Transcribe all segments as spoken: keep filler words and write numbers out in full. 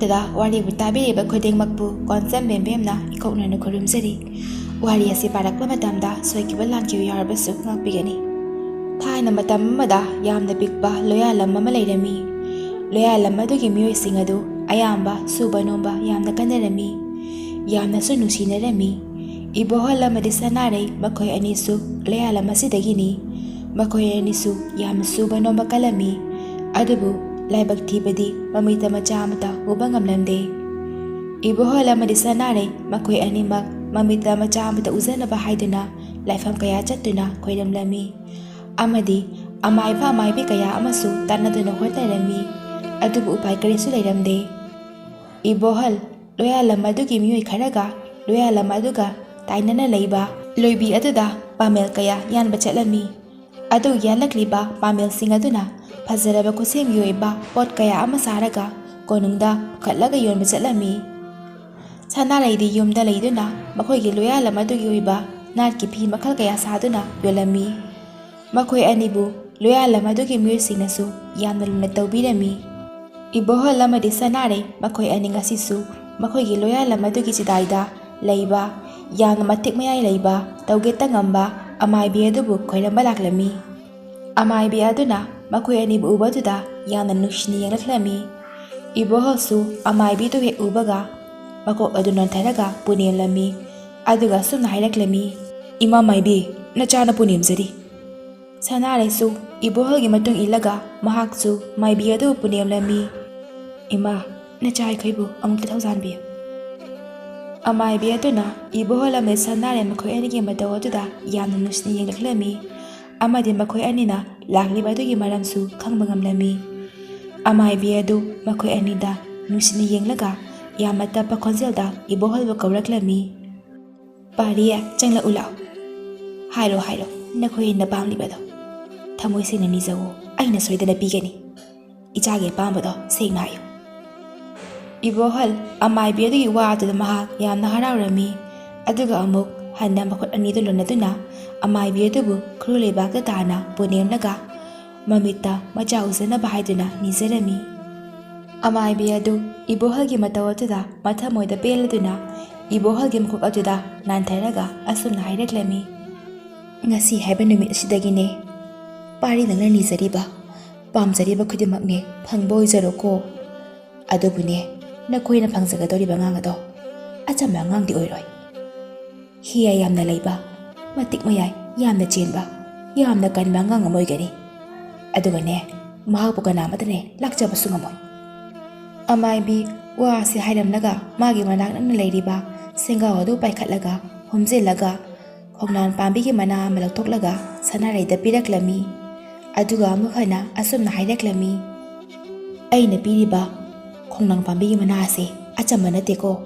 ꯗ ꯋꯥꯔꯤꯕꯨ ꯇꯥꯕꯤꯔꯤꯕ ꯈꯨꯗꯤꯡꯃꯛꯄꯨ ꯀꯣꯟꯁꯝ ꯕꯦꯝꯕꯦꯝꯅ ꯏꯀꯣꯛꯅꯅ ꯈꯨꯔꯨꯝꯖꯔꯤ꯫ ꯋꯥꯔꯤ ꯑꯁꯤ ꯄꯥꯔꯛꯄ ꯃꯇꯝꯗ ꯁꯣꯏꯈꯤꯕ ꯂꯥꯟꯈꯤꯕ ꯌꯥꯎꯔꯕꯁꯨ ꯉꯥꯛꯄꯤꯒꯅꯤ꯫ ꯊꯥꯏꯅ ꯃꯇꯝ ꯑꯃꯗ ꯌꯥꯝꯅ ꯄꯤꯛꯄ ꯂꯣꯌꯥꯂꯝ ꯑꯃ ꯂꯩꯔꯝꯃꯤ꯫ ꯂꯣꯌꯥꯂꯝ ꯑꯗꯨꯒꯤ ꯃꯤꯑꯣꯏꯁꯤꯡ ꯑꯗꯨ ꯑꯌꯥꯝꯕ ꯁꯨꯕ ꯅꯣꯝꯕ ꯌꯥꯝꯅ ꯀꯟꯅꯔꯝꯃꯤ꯫ ꯌꯥꯝꯅꯁꯨ ꯅꯨꯡꯁꯤꯅꯔꯝꯃꯤ꯫ ꯏꯕꯣꯍꯜ ꯑꯃꯗꯤ ꯁꯅꯥꯔꯩ ꯃꯈꯣꯏ ꯑꯅꯤꯁꯨ ꯂꯣꯌꯥꯂꯝ ꯑꯁꯤꯗꯒꯤꯅꯤ꯫ ꯃꯈꯣꯏ ꯑꯅꯤꯁꯨ ꯌꯥꯝꯅ ꯁꯨꯕ ꯅꯣꯝꯕ ꯀꯜꯂꯝꯃꯤ꯫ ꯑꯗꯨꯕꯨ ꯂꯥꯏꯕꯛ ꯊꯤꯕꯗꯤ ꯃꯃꯤꯠꯇ ꯃꯆꯥ ꯑꯃꯠꯇ ꯎꯕ ꯉꯝꯂꯝꯗꯦ꯫ ꯏꯕꯣꯍꯜ ꯑꯃꯗꯤ ꯁꯅꯥꯔꯩ ꯃꯈꯣꯏ ꯑꯅꯤꯃꯛ ꯃꯃꯤꯠꯇ ꯃꯆꯥ ꯑꯃꯠꯇ ꯎꯖꯅꯕ ꯍꯥꯏꯗꯨꯅ ꯂꯥꯏꯐꯝ ꯀꯌꯥ ꯆꯠꯇꯨꯅ ꯈꯣꯏꯔꯝꯂꯝꯃꯤ꯫ ꯑꯃꯗꯤ ꯑꯃꯥꯏꯕ ꯑꯃꯥꯏꯕꯤ ꯀꯌꯥ ꯑꯃꯁꯨ ꯇꯥꯟꯅꯗꯨꯅ ꯍꯣꯠꯅꯔꯝꯃꯤ꯫ ꯑꯗꯨꯕꯨ ꯎꯄꯥꯏ ꯀꯔꯤꯁꯨ ꯂꯩꯔꯝꯗꯦ꯫ ꯏꯕꯣꯍꯜ ꯂꯣꯌꯥꯂꯝ ꯑꯗꯨꯒꯤ ꯃꯤꯑꯣꯏ ꯈꯔꯒ ꯂꯣꯌꯥꯂꯝ ꯑꯗꯨꯒ ꯇꯥꯏꯅꯅ ꯂꯩꯕ ꯂꯣꯏꯕꯤ ꯑꯗꯨꯗ ꯄꯥꯃꯦꯜ ꯀꯌꯥ ꯌꯥꯟꯕ ꯆꯠꯂꯝꯃꯤ꯫ ꯑꯗꯨ ꯌꯥꯜꯂꯛꯂꯤꯕ ꯄꯥꯃꯦꯜꯁꯤꯡ ꯑꯗꯨꯅ ꯐꯖꯔꯕ ꯈꯨꯠꯁꯦꯝꯒꯤ ꯑꯣꯏꯕ ꯄꯣꯠ ꯀꯌꯥ ꯑꯃ ꯁꯥꯔꯒ ꯀꯣꯅꯨꯡꯗ ꯄꯨꯈꯠꯂꯒ ꯌꯣꯟꯕ ꯆꯠꯂꯝꯃꯤ꯫ ꯁꯅꯥꯔꯩꯗꯤ ꯌꯨꯝꯗ ꯂꯩꯗꯨꯅ ꯃꯈꯣꯏꯒꯤ ꯂꯣꯌꯥꯂꯝ ꯑꯗꯨꯒꯤ ꯑꯣꯏꯕ ꯅꯥꯠꯀꯤ ꯐꯤ ꯃꯈꯜ ꯀꯌꯥ ꯁꯥꯗꯨꯅ ꯌꯣꯜꯂꯝꯃꯤ꯫ ꯃꯈꯣꯏ ꯑꯅꯤꯕꯨ ꯂꯣꯌꯥꯂꯝ ꯑꯗꯨꯒꯤ ꯃꯤꯑꯣꯏꯁꯤꯡꯅꯁꯨ ꯌꯥꯝꯅ ꯂꯨꯅ ꯇꯧꯕꯤꯔꯝꯃꯤ꯫ ꯏꯕꯣꯍꯜ ꯑꯃꯗꯤ ꯁꯅꯥꯔꯩ ꯃꯈꯣꯏ ꯑꯅꯤ ꯉꯁꯤꯁꯨ ꯃꯈꯣꯏꯒꯤ ꯂꯣꯌꯥꯂꯝ ꯑꯗꯨꯒꯤ ꯆꯤꯗꯥꯏꯗ ꯂꯩꯕ ꯌꯥꯝꯅ ꯃꯇꯤꯛ ꯃꯌꯥꯏ ꯂꯩꯕ ꯇꯧꯒꯦꯇ ꯉꯝꯕ ꯑꯃꯥꯏꯕꯤ ꯑꯗꯨꯕꯨ ꯈꯣꯏꯔꯝꯕ ꯂꯥꯛꯂꯝꯃꯤ꯫ ꯑꯃꯥꯏꯕꯤ ꯑꯗꯨꯅ ꯃꯈꯣꯏ ꯑꯅꯤꯕꯨ ꯎꯕꯗꯨꯗ ꯌꯥꯝꯅ ꯅꯨꯡꯁꯤꯅ ꯌꯦꯡꯂꯛꯂꯝꯃꯤ꯫ ꯏꯕꯣꯍꯜꯁꯨ ꯑꯃꯥꯏꯕꯤꯗꯨ ꯍꯦꯛ ꯎꯕꯒ ꯃꯀꯣꯛ ꯑꯗꯨ ꯅꯣꯟꯊꯔꯒ ꯄꯨꯅꯦꯝꯂꯝꯃꯤ꯫ ꯑꯗꯨꯒ ꯑꯁꯨꯝꯅ ꯍꯥꯏꯔꯛꯂꯝꯃꯤ, "ꯏꯃꯥ ꯃꯥꯏꯕꯤ, ꯅꯆꯥꯅ ꯄꯨꯅꯦꯝꯖꯔꯤ꯫" ꯁꯅꯥꯔꯩꯁꯨ ꯏꯕꯣꯍꯜꯒꯤ ꯃꯇꯨꯡ ꯏꯜꯂꯒ ꯃꯍꯥꯛꯁꯨ ꯃꯥꯏꯕꯤ ꯑꯗꯨ ꯄꯨꯅꯦꯝꯂꯝꯃꯤ꯫ "ꯏꯃꯥ, ꯅꯆꯥ ꯑꯩꯈꯣꯏꯕꯨ ꯑꯃꯨꯛꯇ ꯊꯧꯖꯥꯟꯕꯤꯌꯨ꯫" ꯑꯃꯥꯏꯕꯤ ꯑꯗꯨꯅ ꯏꯕꯣꯍꯜ ꯑꯃꯗꯤ ꯁꯅꯥꯔꯩ ꯃꯈꯣꯏ ꯑꯅꯤꯒꯤ ꯃꯇꯧ ꯑꯗꯨꯗ ꯌꯥꯝꯅ ꯅꯨꯡꯁꯤꯅ ꯌꯦꯡꯂꯛꯂꯝꯃꯤ ꯑꯃꯗꯤ ꯃꯈꯣꯏ ꯑꯅꯤꯅ ꯂꯥꯛꯂꯤꯕ ꯑꯗꯨꯒꯤ ꯃꯔꯝꯁꯨ ꯈꯪꯕ ꯉꯝꯂꯝꯃꯤ꯫ ꯑꯃꯥꯏꯕꯤ ꯑꯗꯨ ꯃꯈꯣꯏ ꯑꯅꯤꯗ ꯅꯨꯡꯁꯤꯅ ꯌꯦꯡꯂꯒ ꯌꯥꯝꯅ ꯇꯞꯄ ꯈꯣꯟꯖꯦꯜꯗ ꯏꯕꯣꯍꯜꯕꯨ ꯀꯧꯔꯛꯂꯝꯃꯤ꯫ "ꯄꯥꯔꯤꯌꯦ, ꯆꯪꯂꯛꯎ ꯂꯥꯛꯑꯣ꯫ ꯍꯥꯏꯔꯣ, ꯍꯥꯏꯔꯣ, ꯅꯈꯣꯏꯅ ꯄꯥꯝꯂꯤꯕꯗꯣ꯫ ꯊꯃꯣꯏ ꯁꯦꯡꯅ ꯅꯤꯖꯧꯋꯣ, ꯑꯩꯅ ꯁꯣꯏꯗꯅ ꯄꯤꯒꯅꯤ꯫ ꯏꯆꯥꯒꯤ ꯑꯄꯥꯝꯕꯗꯣ ꯁꯦꯡꯅ ꯍꯥꯏꯌꯨ꯫" ꯏꯕꯣꯍꯜ ꯑꯃꯥꯏꯕꯤ ꯑꯗꯨꯒꯤ ꯋꯥ ꯑꯗꯨꯗ ꯃꯍꯥꯛ ꯌꯥꯝꯅ ꯍꯔꯥꯎꯔꯝꯃꯤ꯫ ꯑꯗꯨꯒ ꯑꯃꯨꯛ ꯍꯟꯅ ꯃꯈꯨꯠ ꯑꯅꯤꯗꯨ ꯂꯣꯟꯅꯗꯨꯅ ꯑꯃꯥꯏꯕꯤ ꯑꯗꯨꯕꯨ ꯈꯨꯔꯨ ꯂꯩꯕꯥꯛꯇ ꯇꯥꯅ ꯄꯨꯅꯦꯝꯂꯒ ꯃꯃꯤꯠꯇ ꯃꯆꯥ ꯎꯖꯅꯕ ꯍꯥꯏꯗꯨꯅ ꯅꯤꯖꯔꯝꯃꯤ꯫ ꯑꯃꯥꯏꯕꯤ ꯑꯗꯨ ꯏꯕꯣꯍꯜꯒꯤ ꯃꯇꯧ ꯑꯗꯨꯗ ꯃꯊꯃꯣꯏꯗ ꯄꯦꯜꯂꯗꯨꯅ ꯏꯕꯣꯍꯜꯒꯤ ꯃꯈꯣꯛ ꯑꯗꯨꯗ ꯅꯥꯟꯊꯔꯒ ꯑꯁꯨꯝꯅ ꯍꯥꯏꯔꯛꯂꯝꯃꯤ꯫ "ꯉꯁꯤ ꯍꯥꯏꯕ ꯅꯨꯃꯤꯠ ꯑꯁꯤꯗꯒꯤꯅꯦ ꯄꯥꯔꯤ ꯅꯪꯅ ꯅꯤꯖꯔꯤꯕ, ꯄꯥꯝꯖꯔꯤꯕ ꯈꯨꯗꯤꯡꯃꯛꯅꯦ ꯐꯪꯕ ꯑꯣꯏꯖꯔꯣꯀꯣ꯫ ꯑꯗꯨꯕꯨꯅꯦ, ꯅꯈꯣꯏꯅ ꯐꯪꯖꯒꯗꯧꯔꯤꯕ ꯑꯉꯥꯡ ꯑꯗꯣ ꯑꯆꯝꯕ ꯑꯉꯥꯡꯗꯤ ꯑꯣꯏꯔꯣꯏ꯫ ꯍꯤꯌꯥ ꯌꯥꯝꯅ ꯂꯩꯕ, ꯃꯇꯤꯛ ꯃꯌꯥꯏ ꯌꯥꯝꯅ ꯆꯦꯟꯕ, ꯌꯥꯝꯅ ꯀꯟꯕ ꯑꯉꯥꯡ ꯑꯃ ꯑꯣꯏꯒꯅꯤ꯫ ꯑꯗꯨꯒꯅꯦ, ꯃꯍꯥꯛꯄꯨ ꯀꯅꯥ ꯑꯃꯠꯇꯅꯦ ꯂꯥꯛꯆꯕꯁꯨ ꯉꯝꯃꯣꯏ꯫" ꯑꯃꯥꯏꯕꯤ ꯋꯥ ꯑꯁꯤ ꯍꯥꯏꯔꯝꯂꯒ ꯃꯥꯒꯤ ꯃꯅꯥꯛ ꯅꯛꯅ ꯂꯩꯔꯤꯕ ꯁꯦꯡꯒꯥꯎ ꯑꯗꯨ ꯄꯥꯏꯈꯠꯂꯒ ꯍꯨꯝꯖꯤꯜꯂꯒ ꯈꯣꯡꯅꯥꯡ ꯄꯥꯝꯕꯤꯒꯤ ꯃꯅꯥ ꯑꯃ ꯂꯧꯊꯣꯛꯂꯒ ꯁꯅꯥꯔꯩꯗ ꯄꯤꯔꯛꯂꯝꯃꯤ꯫ ꯑꯗꯨꯒ ꯑꯃꯨꯛ ꯍꯟꯅ ꯑꯁꯨꯝꯅ ꯍꯥꯏꯔꯛꯂꯝꯃꯤ, "ꯑꯩꯅ ꯄꯤꯔꯤꯕ ꯈꯣꯡꯅꯥꯡ ꯄꯥꯝꯕꯤꯒꯤ ꯃꯅꯥ ꯑꯁꯤ ꯑꯆꯝꯕ ꯅꯠꯇꯦꯀꯣ꯫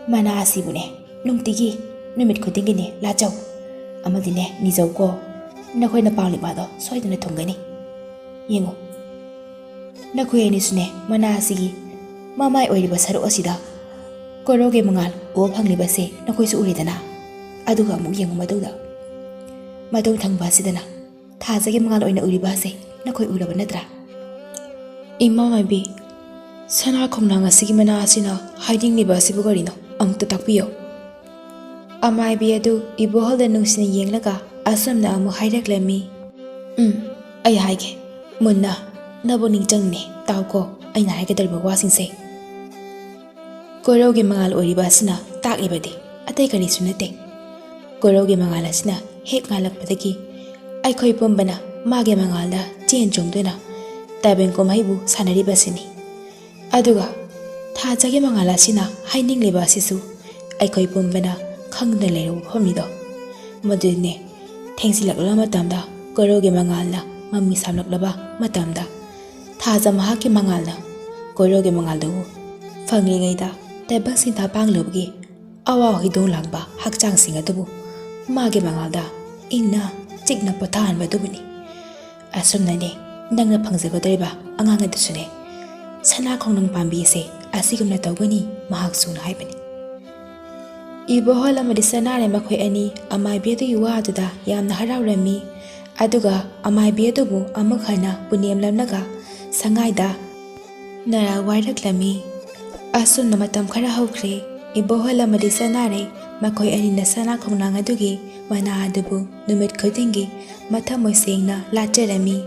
ꯃꯅꯥ ꯑꯁꯤꯕꯨꯅꯦ ꯅꯨꯡꯇꯤꯒꯤ ꯅꯨꯃꯤꯠ ꯈꯨꯗꯤꯡꯒꯤꯅꯦ ꯂꯥꯆꯧ ꯑꯃꯗꯤꯅꯦ ꯅꯤꯖꯧꯀꯣ꯫ ꯅꯈꯣꯏꯅ ꯄꯥꯝꯂꯤꯕ ꯑꯗꯣ ꯁꯣꯏꯗꯅ ꯊꯨꯡꯒꯅꯤ꯫ ꯌꯦꯡꯉꯨ, ꯅꯈꯣꯏ ꯑꯅꯤꯁꯨꯅꯦ ꯃꯅꯥ ꯑꯁꯤꯒꯤ ꯃꯃꯥꯏ ꯑꯣꯏꯔꯤꯕ ꯁꯔꯨꯛ ꯑꯁꯤꯗ ꯀꯣꯔꯧꯒꯤ ꯃꯉꯥꯜ ꯎꯕ ꯐꯪꯂꯤꯕꯁꯦ ꯅꯈꯣꯏꯁꯨ ꯎꯔꯦꯗꯅ꯫ ꯑꯗꯨꯒ ꯑꯃꯨꯛ ꯌꯦꯡꯉꯨ ꯃꯇꯨꯡꯗ, ꯃꯇꯧ ꯊꯪꯕ ꯑꯁꯤꯗꯅ ꯊꯥꯖꯒꯤ ꯃꯉꯥꯜ ꯑꯣꯏꯅ ꯎꯔꯤꯕ ꯑꯁꯦ ꯅꯈꯣꯏ ꯎꯔꯕ ꯅꯠꯇ꯭ꯔꯥ?" "ꯏꯃꯥ ꯃꯥꯏꯕꯤ, ꯁꯅꯥ ꯈꯣꯡꯅꯥꯡ ꯑꯁꯤꯒꯤ ꯃꯅꯥ ꯑꯁꯤꯅ ꯍꯥꯏꯅꯤꯡꯂꯤꯕ ꯑꯁꯤꯕꯨ ꯀꯔꯤꯅꯣ? ꯑꯃꯨꯛꯇ ꯇꯥꯛꯄꯤꯌꯨ꯫" ꯑꯃꯥꯏꯕꯤ ꯑꯗꯨ ꯏꯕꯣꯍꯜꯗ ꯅꯨꯡꯁꯤꯅ ꯌꯦꯡꯂꯒ ꯑꯁꯨꯝꯅ ꯑꯃꯨꯛ ꯍꯥꯏꯔꯛꯂꯝꯃꯤ, "ꯎꯝ, ꯑꯩ ꯍꯥꯏꯒꯦ꯫ ꯃꯨꯟꯅ ꯅꯕꯨ ꯅꯤꯡꯆꯪꯅꯦ ꯇꯥꯎꯀꯣ, ꯑꯩꯅ ꯍꯥꯏꯒꯗꯧꯔꯤꯕ ꯋꯥꯁꯤꯡꯁꯦ꯫ ꯀꯣꯔꯧꯒꯤ ꯃꯉꯥꯜ ꯑꯣꯏꯔꯤꯕ ꯑꯁꯤꯅ ꯇꯥꯛꯂꯤꯕꯗꯤ ꯑꯇꯩ ꯀꯔꯤꯁꯨ ꯅꯠꯇꯦ꯫ ꯀꯣꯔꯧꯒꯤ ꯃꯉꯥꯜ ꯑꯁꯤꯅ ꯍꯦꯛ ꯉꯥꯜꯂꯛꯄꯗꯒꯤ ꯑꯩꯈꯣꯏ ꯄꯨꯝꯕꯅ ꯃꯥꯒꯤ ꯃꯉꯥꯜꯗ ꯆꯦꯟ ꯆꯣꯡꯗꯨꯅ ꯇꯥꯏꯕꯪ ꯀꯨꯝꯍꯩꯕꯨ ꯁꯥꯟꯅꯔꯤꯕꯁꯤꯅꯤ꯫ ꯑꯗꯨꯒ ꯊꯥꯖꯒꯤ ꯃꯉꯥꯜ ꯑꯁꯤꯅ ꯍꯥꯏꯅꯤꯡꯂꯤꯕ ꯑꯁꯤꯁꯨ ꯑꯩꯈꯣꯏ ꯄꯨꯝꯕꯅ ꯈꯪꯗꯨꯅ ꯂꯩꯔꯕ ꯋꯥꯐꯝꯅꯤꯗꯣ꯫ ꯃꯗꯨꯗꯤꯅꯦ, ꯊꯦꯡꯖꯤꯜꯂꯛꯂꯕ ꯃꯇꯝꯗ ꯀꯣꯔꯧꯒꯤ ꯃꯉꯥꯜꯅ ꯃꯃꯤ ꯁꯥꯝꯂꯛꯂꯕ ꯃꯇꯝꯗ ꯊꯥꯖ ꯃꯍꯥꯛꯀꯤ ꯃꯉꯥꯜꯅ ꯀꯣꯔꯧꯒꯤ ꯃꯉꯥꯜꯗꯨꯕꯨ ꯐꯪꯂꯤꯉꯩꯗ ꯇꯥꯏꯕꯪ ꯁꯤꯟꯊꯥ ꯄꯥꯡꯂꯨꯕꯒꯤ ꯑꯋꯥ ꯍꯤꯗꯣꯡ ꯂꯥꯡꯕ ꯍꯛꯆꯥꯡꯁꯤꯡ ꯑꯗꯨꯕꯨ ꯃꯥꯒꯤ ꯃꯉꯥꯜꯗ ꯏꯪꯅ ꯆꯤꯛꯅ ꯄꯣꯊꯥꯍꯟꯕ ꯑꯗꯨꯕꯨꯅꯤ꯫ ꯑꯁꯨꯝꯅꯅꯦ ꯅꯪꯅ ꯐꯪꯖꯒꯗꯧꯔꯤꯕ ꯑꯉꯥꯡ ꯑꯗꯨꯁꯨꯅꯦ ꯁꯅꯥ ꯈꯣꯡꯅꯪ ꯄꯥꯝꯕꯤ ꯑꯁꯦ ꯑꯁꯤꯒꯨꯝꯅ ꯇꯧꯒꯅꯤ ꯃꯍꯥꯛꯁꯨꯅ ꯍꯥꯏꯕꯅꯤ꯫" ꯏꯕꯣꯍꯜ ꯑꯃꯗꯤ ꯁꯅꯥꯔꯩ ꯃꯈꯣꯏ ꯑꯅꯤ ꯑꯃꯥꯏꯕꯤ ꯑꯗꯨꯒꯤ ꯋꯥ ꯑꯗꯨꯗ ꯌꯥꯝꯅ ꯍꯔꯥꯎꯔꯝꯃꯤ꯫ ꯑꯗꯨꯒ ꯑꯃꯥꯏꯕꯤ ꯑꯗꯨꯕꯨ ꯑꯃꯨꯛ ꯍꯟꯅ ꯄꯨꯅꯦꯝꯂꯝꯂꯒ ꯁꯉꯥꯏꯗ ꯅꯔꯥ ꯋꯥꯏꯔꯛꯂꯝꯃꯤ꯫ ꯑꯁꯨꯝꯅ ꯃꯇꯝ ꯈꯔ ꯍꯧꯈ꯭ꯔꯦ꯫ ꯏꯕꯣꯍꯜ ꯑꯃꯗꯤ ꯁꯅꯥꯔꯩ ꯃꯈꯣꯏ ꯑꯅꯤꯅ ꯁꯅꯥ ꯈꯣꯡꯅꯥꯡ ꯑꯗꯨꯒꯤ ꯃꯅꯥ ꯑꯗꯨꯕꯨ ꯅꯨꯃꯤꯠ ꯈꯨꯗꯤꯡꯒꯤ ꯃꯊꯃꯣꯏ ꯁꯦꯡꯅ ꯂꯥꯠꯆꯔꯝꯃꯤ꯫